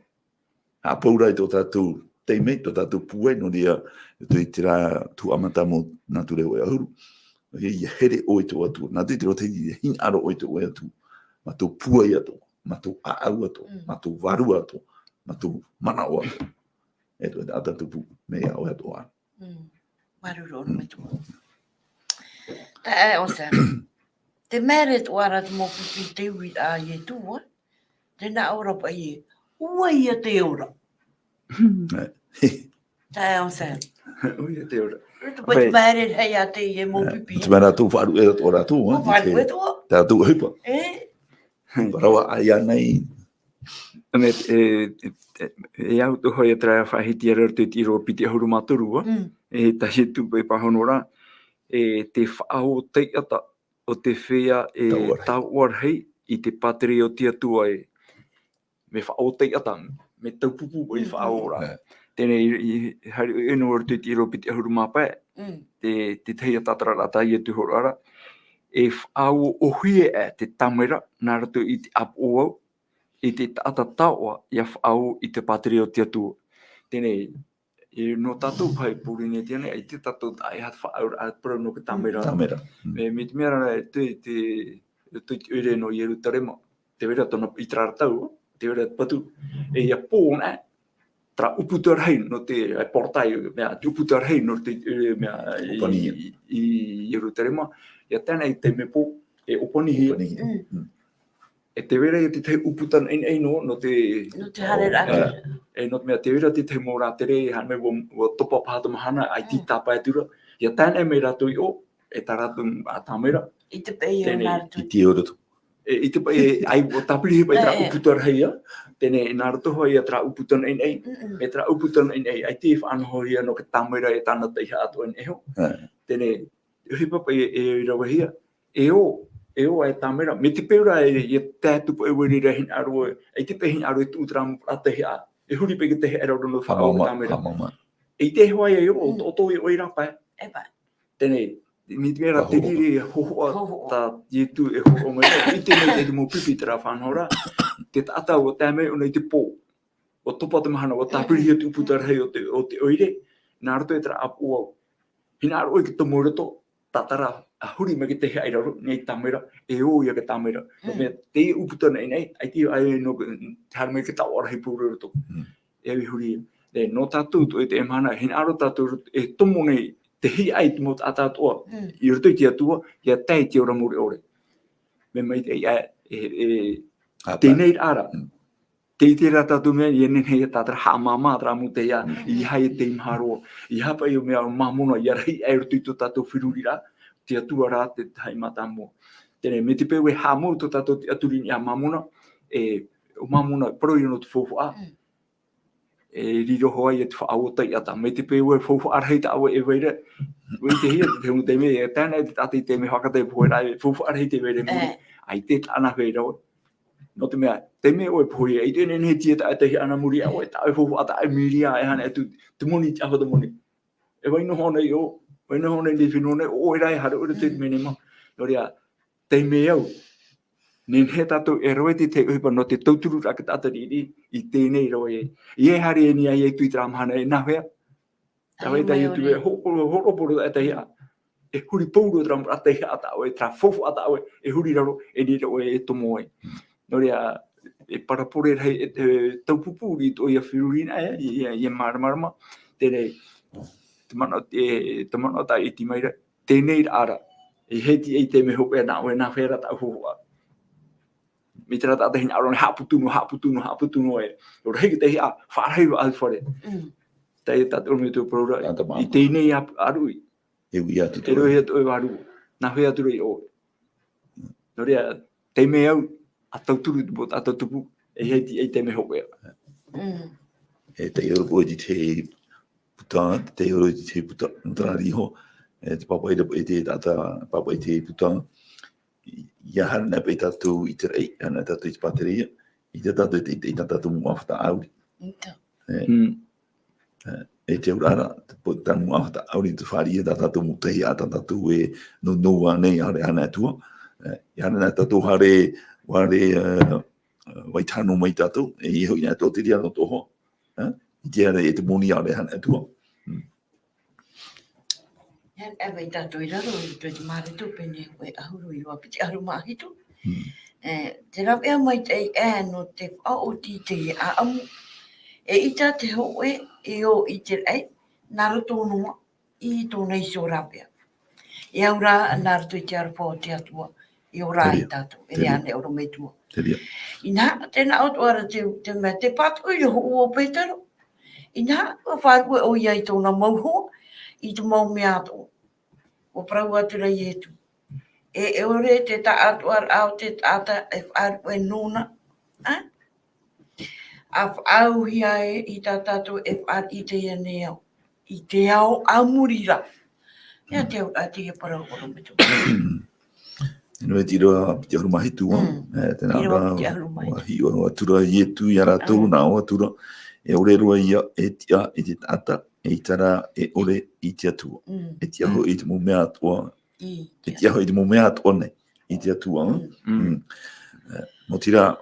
Haʻapauraʻa i tō tātou taime, tō tātou pūai, nō reira, i terā tuhaʻa mata mau nā ture hōʻē ʻahuru. ʻOia, ʻia here ʻoe i tō Atua. Nā te, te roto i te hinaʻaro ʻoe i tō ʻoe Atua. Mā tō pūai atoʻa, mā tō ʻāʻau atoʻa, Mm. mā tō vārua atoʻa, mā tō manaʻo atoʻa. E te taʻata tupu, mea iā ʻoe atoʻa. Mm. Māuruuru ʻōna mai tō. Taeaʻe Anselme. Te mea ra atoʻa ra te mau pipi i te uiraʻa a Ietu, ā. Tē nā ʻō ra paʻi ē, ʻua ʻia te ora. Taeaʻe Anselme. ʻUa ʻia te ora. Te pae te mea ra hei a teie mau pipi. Te mea rātou faʻaruʻe atoʻa rātou, ā, ʻUa faʻaruʻe atoʻa. Tātou ʻohipa. E? Parau ā, ʻia nei, Me, e, e, e au tō hoʻi e terā faʻahiti ara te tiro piti ʻahuru mā toru, ā? Mm. E tahi tū pe pāhono rā, e te faʻaō taiʻata o te feiā e Taoʻa rahi. Taoʻa rahi i te pātireia o te Atua e. Me faʻaō taiʻata, me taupupu i Mm, faʻaō rā. mm. Teie nei, i, i, haere ʻoe noa i roto i te tiro piti ʻahuru mā pae, Mm. te, te tahi a tātararaʻa tā Ietu hōroʻa ra, e faʻaō ʻōhie aʻe te tāmera, nā roto i te ʻāpoʻo au, i te taʻata taoʻa, ʻia faʻaō i te pātireia o te Atua. Teie nei, e, nō tātou paʻi Pōrīnetia nei, ʻaita tātou taʻa ʻeiaha te faʻaauraʻa parau nō te tāmera. Tāmera. Mm. Me, me te mea ra, te, te, te, te ʻoire nō Ierutarema, tē vai ra tōna i terā ra tau, tē vai ra te patu, e ʻia pō na, terā ʻūputa rahi nō te, e, portail, mea, te ʻūputa rahi nō te, e, mea, i, ʻŌpani. I, i Ierutarema, ʻia tae na i te taime pō, e ʻōpanihia. ʻŌpanihia. Mm. Mm. E tē vai ra ia te tahi ʻūputa naʻinaʻi noa, nō te Nō te haereraʻa. E, e, nō te mea tē vai ra te tahi mau rātere, e haere mai ʻua, ʻua topa paha te mahana, ʻaita i Mm. tāpae atu ra. ʻIa tae na mai rātou i ʻō, e tā rātou, ā, tāmera. I te pae i Teie nei. Nā roto. I te ʻō roto. E, i te pae, e, ʻaita ʻua tāpirihia paʻi terā E, e. ʻūputa rahi, ā. Teie nei, nā roto hoʻi ia terā ʻūputa naʻinaʻi. Mm-mm. E terā ʻūputa naʻinaʻi, ʻaita i faʻanahohia nō te tāmera e tāna taihaʻa atoʻa i niʻa iho. E. Teie nei, ʻohipa paʻi e, e ravehia. E ō, e ō aʻe tāmera. Me te peu ra e, e tae atu paʻi ʻoe i reira e hinaʻaro, e, ʻaita paʻi e hinaʻaro e tuʻu terā mau parau taihaʻa. E huri paʻi i te taihaʻa i raro nō te faʻaō Haʻamāmā, tāmera. Haʻamāmā. ʻAita e hoʻi ai ʻo, Mm. ʻo, ʻo tō i ʻō i rāpae. E paʻi. Teie nei, mai te mea ra Ka te hōhoʻa. Riri e hōhoʻa, Hōhoʻa. tā Ietu e hōhoʻa mai ra. ʻIte mai te mau pipi terā faʻanahoraʻa. Te taʻata ʻua tae mai ʻōna i te pō. ʻUa topa te mahana, ʻua tāpirihia te ʻūputa rahi o te, o te ʻoire. Nā roto i terā ʻāpoʻo au. Hinaʻaro ʻoe i te tomo i roto, tātara, ʻa huri mai i te taihaʻa i raro, nei tāmera, e ō ia te tāmera. Nō te Mm. mea, teie ʻūputa naʻinaʻi, ʻaita i ʻō ai nō, haere mai te taoʻa rahi pauroa i roto. Mm. E au i huri ia. E, nō tātou, tō ʻoe i teie mahana, hinaʻaro tātou, e tomo nei, te hiaʻai i te mau taʻata atoʻa, Mm. i roto i te Atua, ʻia tae i te ora mure ʻore. Mea maitaʻi, e, e, e, Ā, teie nei rā. Mm. Tē ʻite ra tātou mea, ʻia nehenehe ia tātou e haʻamāmā terā mau taihaʻa, Mm. ʻeiaha ia tei maha roa. ʻEiaha paʻi ʻo mea ʻo Māmona, ʻia rahi aʻe i roto i tō tātou feruriraʻa, te Atua rā te tahi mātāmua. Teie nei, mai te peu e haʻamau tō tātou tiʻaturi i niʻa iā Māmona, e, ʻo Māmona, parau ia nō te faufaʻa. Mm. E riro hoʻi ia te faʻaō taiʻata. Mai te peu e faufaʻa rahi tā ʻoe e vai ra. ʻUa ʻitehia te tahi mau taime, e tae na te taʻata i te mea fakatae pohe ra, e faufaʻa rahi tē vai ra i muri. E. ʻAita tāna vai ra ʻoe. Nō te mea, te mea ʻoe pohe, ʻaita e nehenehe e tīaʻi taʻata i ana muri iā ʻoe, tā ʻoe faufaʻa, tā ʻoe miria, e haere atu, te moni, te ʻaho, te moni. E vai noa ʻōna i ʻō, vai noa ʻōna i te fenua nei, ʻo ʻoe rā e haere ʻoe i te Mm. mea nei mā. Nō reira, teie nei au. Nehenehe tātou e rave i te ʻohipa nō te tauturu ra te taʻata riʻiriʻi, i teie nei rave. ʻIa haere e niʻa ia i terā mahana e nāhea. Tāvai Ai, tā mai Ietu ʻore. E ho-, ho-, hoʻoraʻa pauroa e taihaʻa. E huri pauroa terā mau parau taihaʻa tā ʻoe, terā faufaʻa tā ʻoe, e huri i raro, e riro ʻoe e tomo ai. Nō reira, e parabole rahi, e, e taupupū i tō ʻoe feruriraʻa, e, e, e māramarama, teie nei, te manaʻo, e, te manaʻo tā ʻoe e tīaʻi mai ra, teie nei rā, e hiti ai te mea hopeʻa nā ʻoe, nāhea rā tāʻu faufaʻa. Mai terā taʻata hinaʻaro nei haʻaputu noa, haʻaputu noa, haʻaputu noa e. ʻO rahi te taihaʻa, faʻarahi vau i fare. Mm. Teie tātou mea tō parau ra, Tātou i māmā. Teie nei ā-, ʻāruʻi. E ui atu E rave atu ʻoe vārua. Nāhea atu ra i ʻō. Nō reira, teie nei au, ʻa tauturu i te mau taʻata tupu, e hiti ai te mea hopeʻa. Mm. E taiʻo ra ʻoe i te puta, taiʻo ra ʻoe i te puta, nō terā ra iho, e te pāpaʻi ra, e te taʻata, pāpaʻi i te puta, ʻia haere na paʻi tātou i te raʻi, haere na tātou i te pātireia, ʻaita tātou, ʻaita, ʻaita tātou mau ʻāfata ʻāuri. ʻAita. E. Mm. E, e te auraʻa ra, te po-, tā mau ʻāfata ʻāuri te fāriʻi, tā tātou mau taihaʻa, tā tātou e nounou ānei, haere, haere atu ā. E, ʻia haere na tātou haere, haere, e, e, vai tano mai tātou, e, e hoʻi na tō te ria nō tō hoa. E, i te haere e te moni haere, haere atu ā. Mm. Ia, e vai tātou i raro, i te Mareko pene hōʻē ʻahuru ʻīrava piti ʻahuru mā hitu. Mm. E, te ravea maitaʻi ē nō te faʻaoti i te ʻāʻamu. E ʻita te hōʻē e ō i te raʻi, nā roto noa i tōna iho ravea. E au ra, nā roto i te aroha o te Atua, e ora ai Te reira. tātou, e Te reira. Nehenehe e ora mai te Atua. Te reira. Inaha, tē nā ʻō atu ra te, te mea, te pātoʻi ra hoʻi ʻo Petero. Inaha, ʻua faʻaruʻe ʻoia i tōna mau hoa, i te mau mea atoʻa. ʻUa parau atu ra Ietu. E, e ʻore te taʻatoʻaraʻa o te taʻata e faʻaruʻe nōna, ā? ʻa faʻaauhia e i tā tātou e fāriʻi i teie nei ao, i te ao a muri ra. Ia te auraʻa teie parau ʻorometua. Nō te ʻīrava piti ʻahuru mā hitu, ā, Mm. e, tēnā ʻĪrava ra, piti ʻahuru mā hitu. ʻUa hiʻo atu ra Ietu ia rātou, Mm. nā ʻō atu ra, e ʻore roa ia e tiʻa i te taʻata, ʻeita rā e ʻore i te Atua. Mm. E tiʻa hoʻi i te mau mea atoʻa, I e te tiʻa hoʻi i te mau mea atoʻa nei, i te Atua, ā? Mm. Mm. E, maoti rā,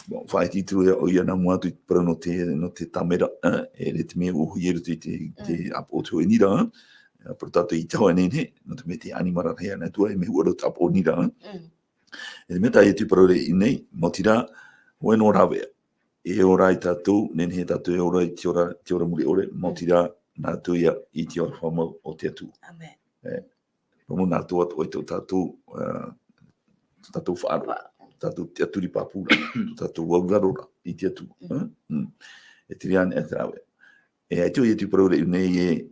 bom, faʻaʻite atu ra ʻoia nā mua atu i te parau nō te, nō te tāmera, ā, e ʻere te mea ʻōhie i roto i te, i te Mm. ʻāpoʻo o te hōʻē nīra, ā? E, parau tātou i te hōʻē nei, nō te mea te ʻanimara rahi ana atu ai, mea huʻa roa te ʻāpoʻo nīra, ā? Mm. E te mea tā Ietu e parau ra i ʻō nei, maoti rā, hōʻē noa rāveʻa. E ora ai tātou, nehenehe tātou e ora i te ora, te ora mure ʻore, maoti rā, nā rātou ia i te aroha mau o te Atua. Amen. E, Roma nā tō atoʻa i tō tātou, ā, tō tātou faʻaroʻo, Fa- tō tātou tiʻaturi pāpū ra, tō tātou auraro ra i te Atua, Mm. ā? Mm. E te reira ānei te rāveʻa. E, ʻaita ʻoia te parau ra i ʻō nei e,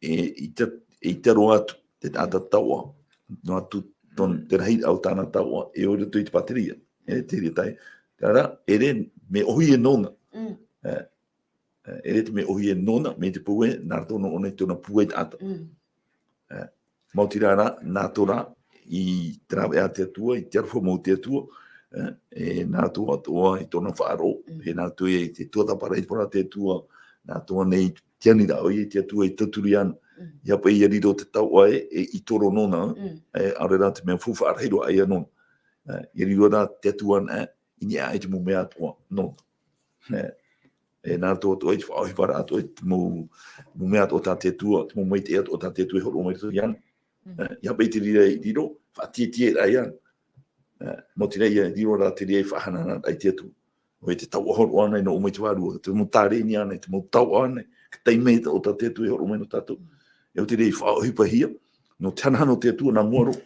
e, ʻeita, ʻeita roa atu, te taʻata taoʻa, noa atu, tōn-, Mm. te rahiraʻa o tāna taoʻa, e ʻore i roto i te pātireia. E, te reira tae. Terā rā, ʻere mea ʻōhie nōna. Mm. E, E, ʻere te mea ʻōhie nōna, mai te peu ē, nā roto noa ʻōna i tōna pūai taʻata. Mm. E, maoti rā, nā, nā tō rā, i te rāveʻa a te Atua, i te aroha mau o te Atua, e, e nā tō atoʻa i tōna faʻaroʻo, Mm. e nā tō ia i te tuatāpaparaʻa i te parau a te Atua, nā tō ʻōna i te aniraʻa ʻoia i te Atua i tauturu iāna. Mm. ʻIa paʻi ʻia riro te taoʻa ē, e, i toro nōna, Mm. e, ʻaore rā te mea faufaʻa rahi roa ïa nōna. E, ʻia riro rā te Atua anaʻe, i niʻa i te mau mea atoʻa nōna. E, e nā roto atoʻa i te faʻaʻohiparaʻa atoʻa i te mau, mau mea atoʻa tā te Atua, te mau maitaʻi atoʻa tā te Atua e hōroʻa mai roto iāna. Mm. E, ʻia paʻi te reira i riro, faʻatiʻatiʻaraʻa iāna. E, maoti rā ʻia riro rā te reira i faʻahanahana i te Atua. ʻOia te taoʻa hōroʻa anaʻe nō ʻō mai te Vārua, te mau tārēni anaʻe, te mau taoʻa anaʻe, te taime atoʻa tā te Atua e hōroʻa mai nō tātou. E ʻo te reira i faʻaʻohipa hia, nō te hanahana o te Atua nā mua roa.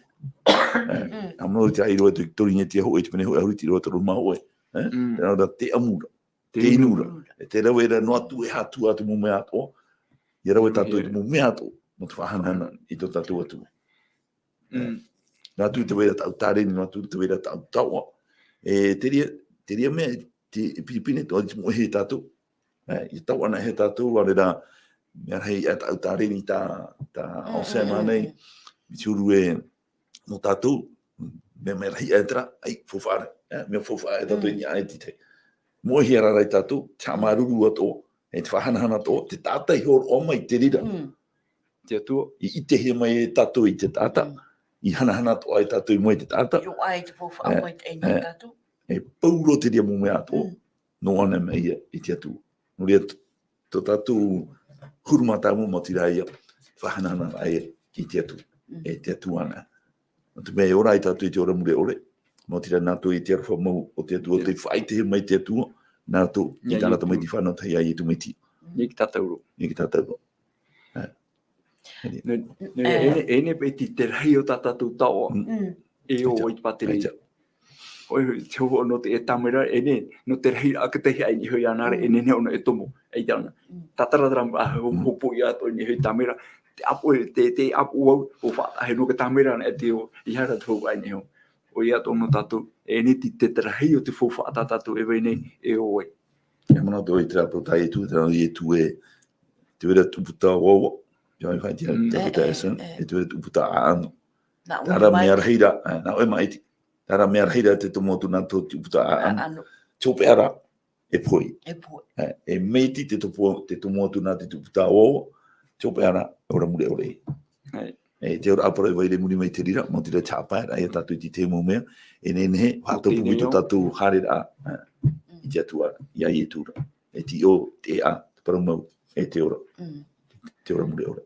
E, Mm. nā mua roa te ʻāʻai roa, te Torinetia hōʻē, te pene hōʻē ʻahuru, te ʻīrava toru mā hōʻē. E, Mm. terā rā te ʻamu ra. Te Te inu inu ra. ra. E te rave ra noa atu e hātuʻa te mau mea atoʻa. ʻIa rave tātou i te mau mea atoʻa, nō te faʻahanahana i tō tātou Atua. Mm. Noa atu te vai ra tāʻu tārēni, noa atu te vai ra tāʻu taoʻa. E te reira, te reira mea, te, e pinepine atoʻa i te moʻe e tātou. E, ʻia taoʻa anaʻe e tātou, ʻaore rā, mea rahi ā tāʻu tārēni tā, tā Mm, Anselme mm, mm, nei, mm. i te huru e, nō tātou, mea, mea rahi ā terā, ʻaita, faufaʻa ra, e, mea faufaʻa e tātou Mm. i niʻa i te tahi. Moʻehia rā rā e tātou, te haʻamāuruuru atoʻa, e te faʻahanahana atoʻa, te taʻata i hōroʻa mai i te reira. Mm. Te Atua. I ʻitehia mai e tātou i te taʻata, Mm. i hanahana atoʻa e tātou i mua i te taʻata. I roaʻa i te faufaʻa E, mai te ʻaina e. e tātou. E pauroa te reira mau mea atoʻa, Mm. nō ʻōna mai ia i te Atua. Nō reira t-, tō tātou huru mātāmua, maoti rā ïa, faʻahanahana ïa i te Atua, Mm. e te Atua anaʻe. Nō te mea e ora ai tātou i te ora mure ʻore, maoti rā nā tō ia te aroha mau o te Atua, Te- tē faʻaʻitehia mai te Atua, nā tō, i Ia tāna Ietu. Tamaiti fānau tahi a Ietu Metia. Mm. Ia ki tātou roa. Ia ki tātou roa. E. Nō, nō, E. e nei, e nei paʻi te, te rahi o tā tātou taoʻa. Mm. Mm. E ʻō Aita. i te pātireia. Aita. ʻOia, te hōhoʻa nō te, e tāmera, e nei, nō te rahi ā, ka tahi ʻaita e niʻa iho iāna ra, Mm. e nehenehe ʻōna e tomo, ʻaita ʻōna. Mm. Tātaratara, ā, ho-, Mm. hopoiʻa atoʻa i niʻa iho i tāmera, te ʻāpoʻo, te, te ʻāpoʻo au, ʻo faʻataʻa, nō te tāmera anaʻe te ʻō, ʻeiaha rā te hōhoʻa i niʻa iho. ʻOia atoʻa nō tātou, e nei te, te, te rahi o te faufaʻa tā tātou e vai nei, e ʻō ai. E manaʻo atoʻa i terā parau tā Ietu, terā Ietu e, te vai ra tupu tā ʻoaʻoa, ia i faʻaʻite, Mm. te E, puta e, esa, e. e te vai ra tupu tā ʻaʻano. Nā Terā ʻoe mea maʻiti. rahi ra, e, nā ʻoe maʻiti. Terā mea rahi ra te tomo atu nā tō tupu tā ʻaʻano. ʻAʻano. Te hopeʻa ra, e pohe. E pohe. E, e maʻiti te topo, te tomo atu nā te tupu tā ʻoaʻoa, te hopeʻa ra, e ora mure ʻore. Hai. E te ora ʻāpara e vai ra i muri mai i te reira, maoti rā te haʻapaeraʻa ia tātou i te tahi mau mea, e nehenehe, Ko faʻatupu tēnei i tō au. tātou haereraʻa, e, Mm. i te Atua, ia Ietu ra. E te ʻō, te ʻēʻa, te parau mau, e te ora. Mm. Te ora mure ʻore.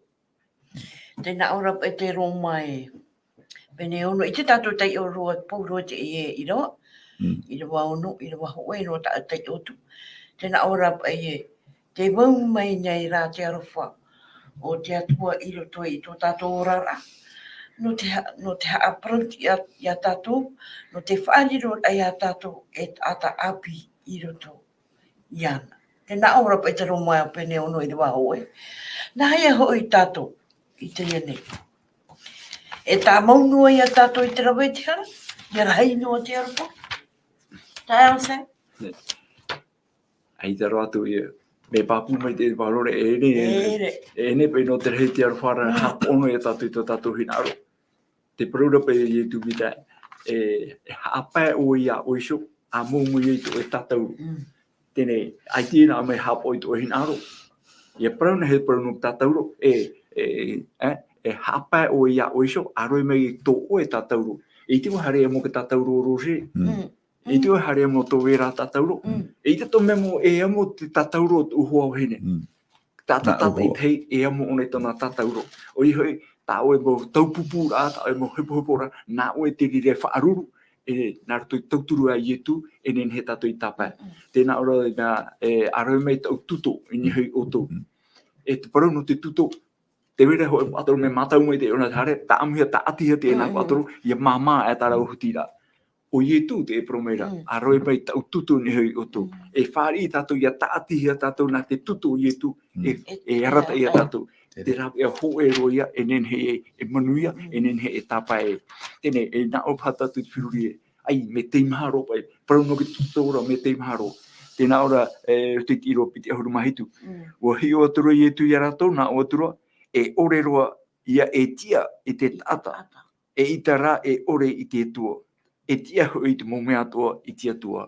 Tē nā ʻō ra paʻi te Roma e pene ono, ʻite tātou taiʻo roa, pauroa teie ʻīrava. Mm. ʻĪrava ono, ʻīrava hōʻē, nō tāʻu taiʻo atu. Tē nā ʻō ra paʻi e, tē vau mai nei rā te aroha o te Atua i roto i tō tātou oraraʻa. Nō te ha-, nō te haʻaparauti ia, ia tātou, nō te faʻariro ia tātou e taʻata ʻāpī i roto iāna. Tē nā ʻō ra paʻi te Roma pene ono ʻīrava hōʻē. Nāhea hoʻi tātou i teie nei? E tāmau noa ia tātou i te rave i te hara, ʻia rahi noa te aroha. Tae ao se? Yes. ʻAita roa atu ia, mea pāpū mai te parau ra, e ʻere, e ʻere. E ʻere paʻi nō te rahi te aroha ra, Mm. haʻapaʻo noa ia tātou i tō tātou hinaʻaro. Te parau ra paʻi a Ietu Metia, e, e haʻapae ʻoe iā ʻoe iho, ʻa mau mai ai tō ʻoe tātauro. Mm. Teie nei, ʻaita e nā ʻō mai haʻapaʻo i tō ʻoe hinaʻaro. ʻIa parau na he parau nō tātauro, e, e, e, e haʻapae ʻoe iā ʻoe iho, ʻa roe mai tō ʻoe tātauro. E ʻite vau haere mau te tātauro o Roger. Mm. Mm. E ʻite vau haere mau tō Vera tātauro. Mm. E ʻite tō mea mau e amo te tātauro o tō hoa vahine. Mm. Tātou Nā tātaʻi ʻoe. Tahi e amo ʻōna i tōna tātauro. ʻOia hoʻi, tā ʻoe mau taupupūraʻa, tā ʻoe mau hepoheporaʻa, nā ʻoe te reira e faʻaruru, e, nā roto i te tauturu a Ietu, e nehenehe tātou e tāpae. Mm. Tē nā ʻō ra, e, ʻa roe mai tāʻu tuto, i niʻa iho ia ʻoutou. Mm. E te parau nō te tuto, tē vai ra hōʻē paʻatoru mea mātau mai te ʻōna haere, tāʻamuhia, tāʻatihia teie nā Mm. paʻatoru, ʻia māmā e tā rāua huti ra. ʻO Ietu te parau mai ra, Mm. ʻa roe mai tāʻu tuto i niʻa iho ia ʻoutou. Mm. E fāriʻi tātou ʻia tāʻatihia tātou nā te tuto o Ietu, Mm. e, e arataʻi ia tātou. Te rāveʻa hōʻē roa ia, e nehenehe e, e manuia, Mm. e nehenehe e tāpae. Teie nei, e nā ʻō paha tātou te feruri ē. ʻAi, mea teimaha roa paʻi, parau nō te tuto ra, mea teimaha roa. Tē nā ʻō ra, e, roto i te ʻīrava piti ʻahuru mā hitu. Mm. ʻUa hiʻo atu ra Ietu iā rātou, nā ʻō atu ra, e ʻore roa ia e tiʻa i te taʻata. Taʻata. E ʻita rā e ʻore i te Atua. E tiʻa hoʻi i te mau mea atoʻa i te Atua.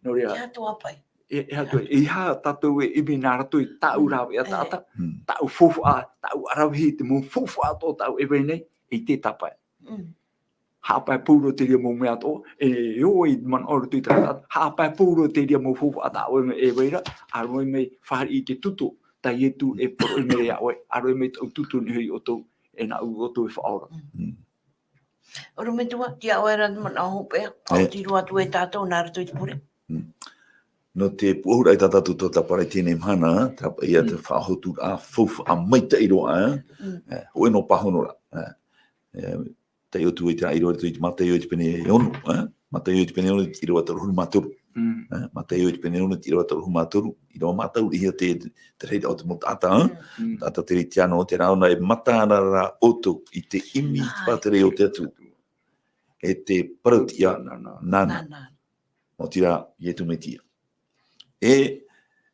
Nō reira. E Atua paʻi. E, e Atua, e aha tātou e ʻimi nā roto i tāʻu Mm. rāveʻa E. taʻata, Mm. tāʻu faufaʻa, tāʻu ʻaravihi, te mau faufaʻa atoʻa tāʻu e vai nei, e ʻite tāpae. Mm. Haʻapae pauroa te reira mau mea atoʻa, e ʻo i manaʻo roto i tā, haʻapae pauroa te reira mau faufaʻa tā ʻoe e vai ra, ʻa roe mai fāriʻi i te tuto, tā Ietu e parau mai iā ʻoe, ʻa roe mai tāʻu tuto i niʻa iho ia ʻoutou, e nāʻu ʻoutou e faʻaora. Mm. Mm. ʻOrometua, tiʻa ʻoe ra te manaʻo hopeʻa, E. Faʻaoti roa atu e tātou nā roto i te pure. Mm. Nō te pūʻohuraʻa i tā tātou tuatāpaparaʻa i teie mahana, tā paʻi ia te Mm. faʻahotu ra, faufaʻa maitaʻi roa, e. Mm. E, hōʻē noa pāhono ra, e. E, taiʻo atu i te rāʻau i roto i te Mataio i te pene ono, e. Mataio i te pene ono, i te ʻīrava toru ʻahuru mā toru. Mm. E, Mataio i te pene ono, i te ʻīrava toru ʻahuru mā toru, ʻīrava mātaurahia te, te reira o te mau taʻata, e. Mm. Mm. Taʻata Keretiano, tērā ʻōna e mataara ra ʻoutou i te ʻimi i te Ai. pātireia o te Atua. E te parau-tiʻa Nāna. nāna. Nāna. Maoti rā, Ietu Metia. E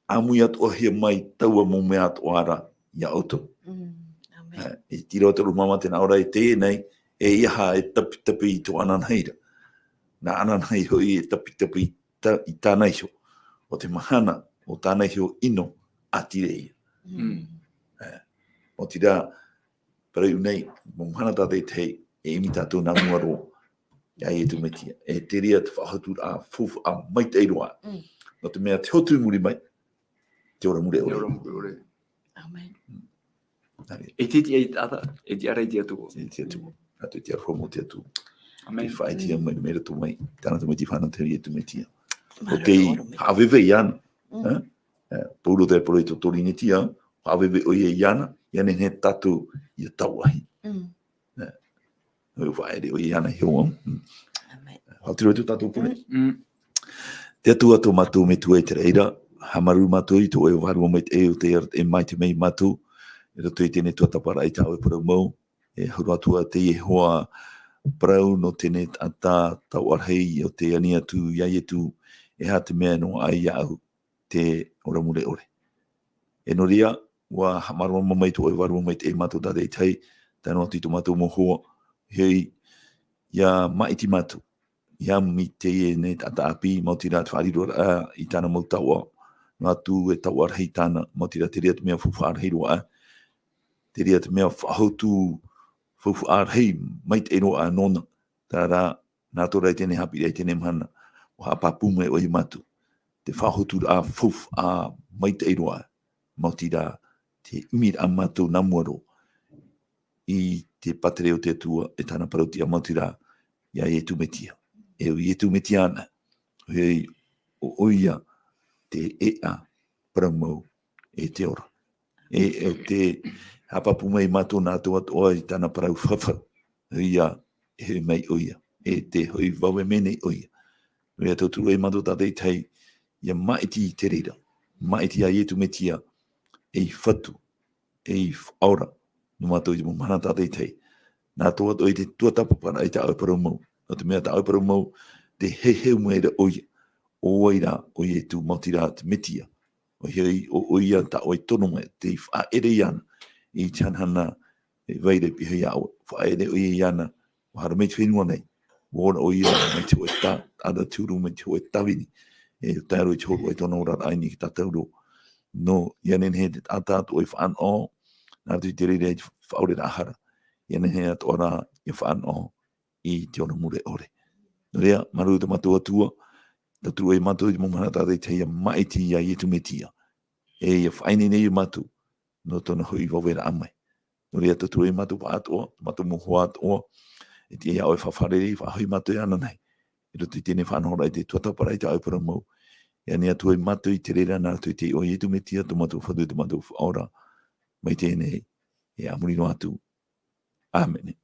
ʻāmui atoʻahia mai taua mau mea atoʻa ra iā ʻoutou. Mm, ʻāmene. E, i te ʻīrava toru ʻahuru mā maha tē nā ʻō ra e teie nei, e ʻeiaha e tapitapi i tō ananahi ra. Nā ananahi hoʻi e tapitapi i tā, i tāna iho. ʻO te mahana, ʻo tāna iho ʻino, ʻātīrā ia. Mm. Mm. E, maoti rā, parau nei, mau mahana tātaʻitahi, e ʻimi tātou nā mua roa, iā Ietu Metia. E te reira te faʻahoturaʻa faufaʻa maitaʻi roa. Mm. Nō te mea te hotu i muri mai, te ora mure ʻore. Te ora mure ʻore. ʻĀmene. Mm. Nā reira. E te tiʻa i te taʻata, e tiʻa rā i te Atua. E te Atua. Mm. Nā te tiʻa roa mau te Atua. ʻĀmene. Te faʻaʻite Mm. mai, mai roto mai, tāna te mau fānau te Ietu Metia. Māuruuru, ʻo tei ʻorometua. Haʻaveve iāna. Mm. E? E, pauroa te parau i tō Pōrōnetia, haʻaveve ʻoia iāna, ʻia nehenehe tātou ʻia tauahi. Mm. E, ʻo faʻaʻere ʻoia iāna i hou. Mm. ʻĀmene. Haʻaoti roa atu tātou pure. Mm. Mm. Te Atua tō mātou Metua i te raʻi ra, haʻamāuruuru mātou i tō ʻoe vārua maitaʻi ʻo tei arataʻi mai te mea ia mātou, i roto i teie tuatāpaparaʻa i tā ʻoe parau mau, e hau roa atu ā teie hoʻi parau nō teie taʻata tauʻarahi ʻo tei ani atu iā Ietu, e aha te mea nō ʻai iāʻu, te ora mure ʻore. E nō reira, ʻua haʻamāramarama mai tō ʻoe vārua maitaʻi mātou tātaʻitahi, tae noa atu i tō mātou mau hoa, ʻoia hoʻi, ʻia māʻiti mātou, ʻia ʻimi i teie nei taʻata ʻāpī, maoti rā te faʻariroraʻa i tāna mau taoʻa, noa atu e taoʻa rahi tāna, maoti rā te reira te mea faufaʻa rahi roa, te reira te mea faʻahotu faufaʻa rahi maitaʻi roa nōna, terā rā, nā tō rātou nei haʻapiʻiraʻa i teie mahana, ʻua haʻapāpū mai ʻoe iā mātou, te faʻahoturaʻa faufaʻa maitaʻi roa, maoti rā, te ʻimiraʻa mātou nā mua roa, i te pātireia o te Atua, e tāna parau-tiʻa maoti rā, iā Ietu Metia. E ʻo Ietu Metia anaʻe, ʻoia, ʻo ʻoia te ʻēʻa, parau mau, e te ora. E, e te haʻapāpū mai mātou nā tō atoʻa i tāna parau fafau, ʻoia, e hoʻi mai ʻoia, e te hoʻi vave mai nei ʻoia. ʻOia tauturu ai mātou tātaʻitahi, ʻia māʻiti i te reira, māʻiti iā Ietu Metia, ei fatu, ei faʻaora, nō mātou i te mau mahana tātaʻitahi. Nā tō atoʻa i te tuatāpaparaʻa i tā ʻoe parau mau, nō te mea tā ʻoe parau mau, tē heheu mai ra ʻoia, ʻo vai rā, ʻo Ietu, maoti rā te Metia, Pāhono ʻoia tā ʻoe tono mai, tei faʻaʻere iāna i te hanahana e vai ra i pihaʻi iā ʻoe, faʻaʻere ʻoia iāna, ʻua haere mai te fenua nei, ʻua ora ʻoia mai te hōʻē tā, ara te huru mai te hōʻē tāvini, e tae roa i te hōroʻa i tōna oraraʻa i niʻa ia tātou ra. Nō, ʻia nehenehe te taʻata atoʻa e faʻanaho, nā roto i te reira i te faʻaʻoreraʻa hara, ʻia nehenehe atoʻa rā ʻia faʻanaho i te ora mure ʻore. Nō reira, māuruuru tā mātou Atua, tauturu ʻoe ia mātou i te mau mahana tātaʻitahi ʻia maʻiti iā Iesu Mesia, e ʻia faʻaineine ia mātou, nō tōna hoʻi vaveraʻa mai. Nō reira, tauturu ʻoe ia mātou pāʻatoʻa, mātou mau hoa atoʻa, e tiʻa iā ʻoe e faʻafārerei, faʻahoʻi mātou iāna nei. I roto i teie faʻanahoraʻa i te tuatāpaparaʻa i tā ʻoe parau mau. ʻIa nehenehe atoʻa ia mātou i te reira nā roto i te iʻoa o Iesu Mesia, tō mātou Fatu, tō mātou Faʻaora. Mai teie nei, e a muri noa atu. ʻĀmene.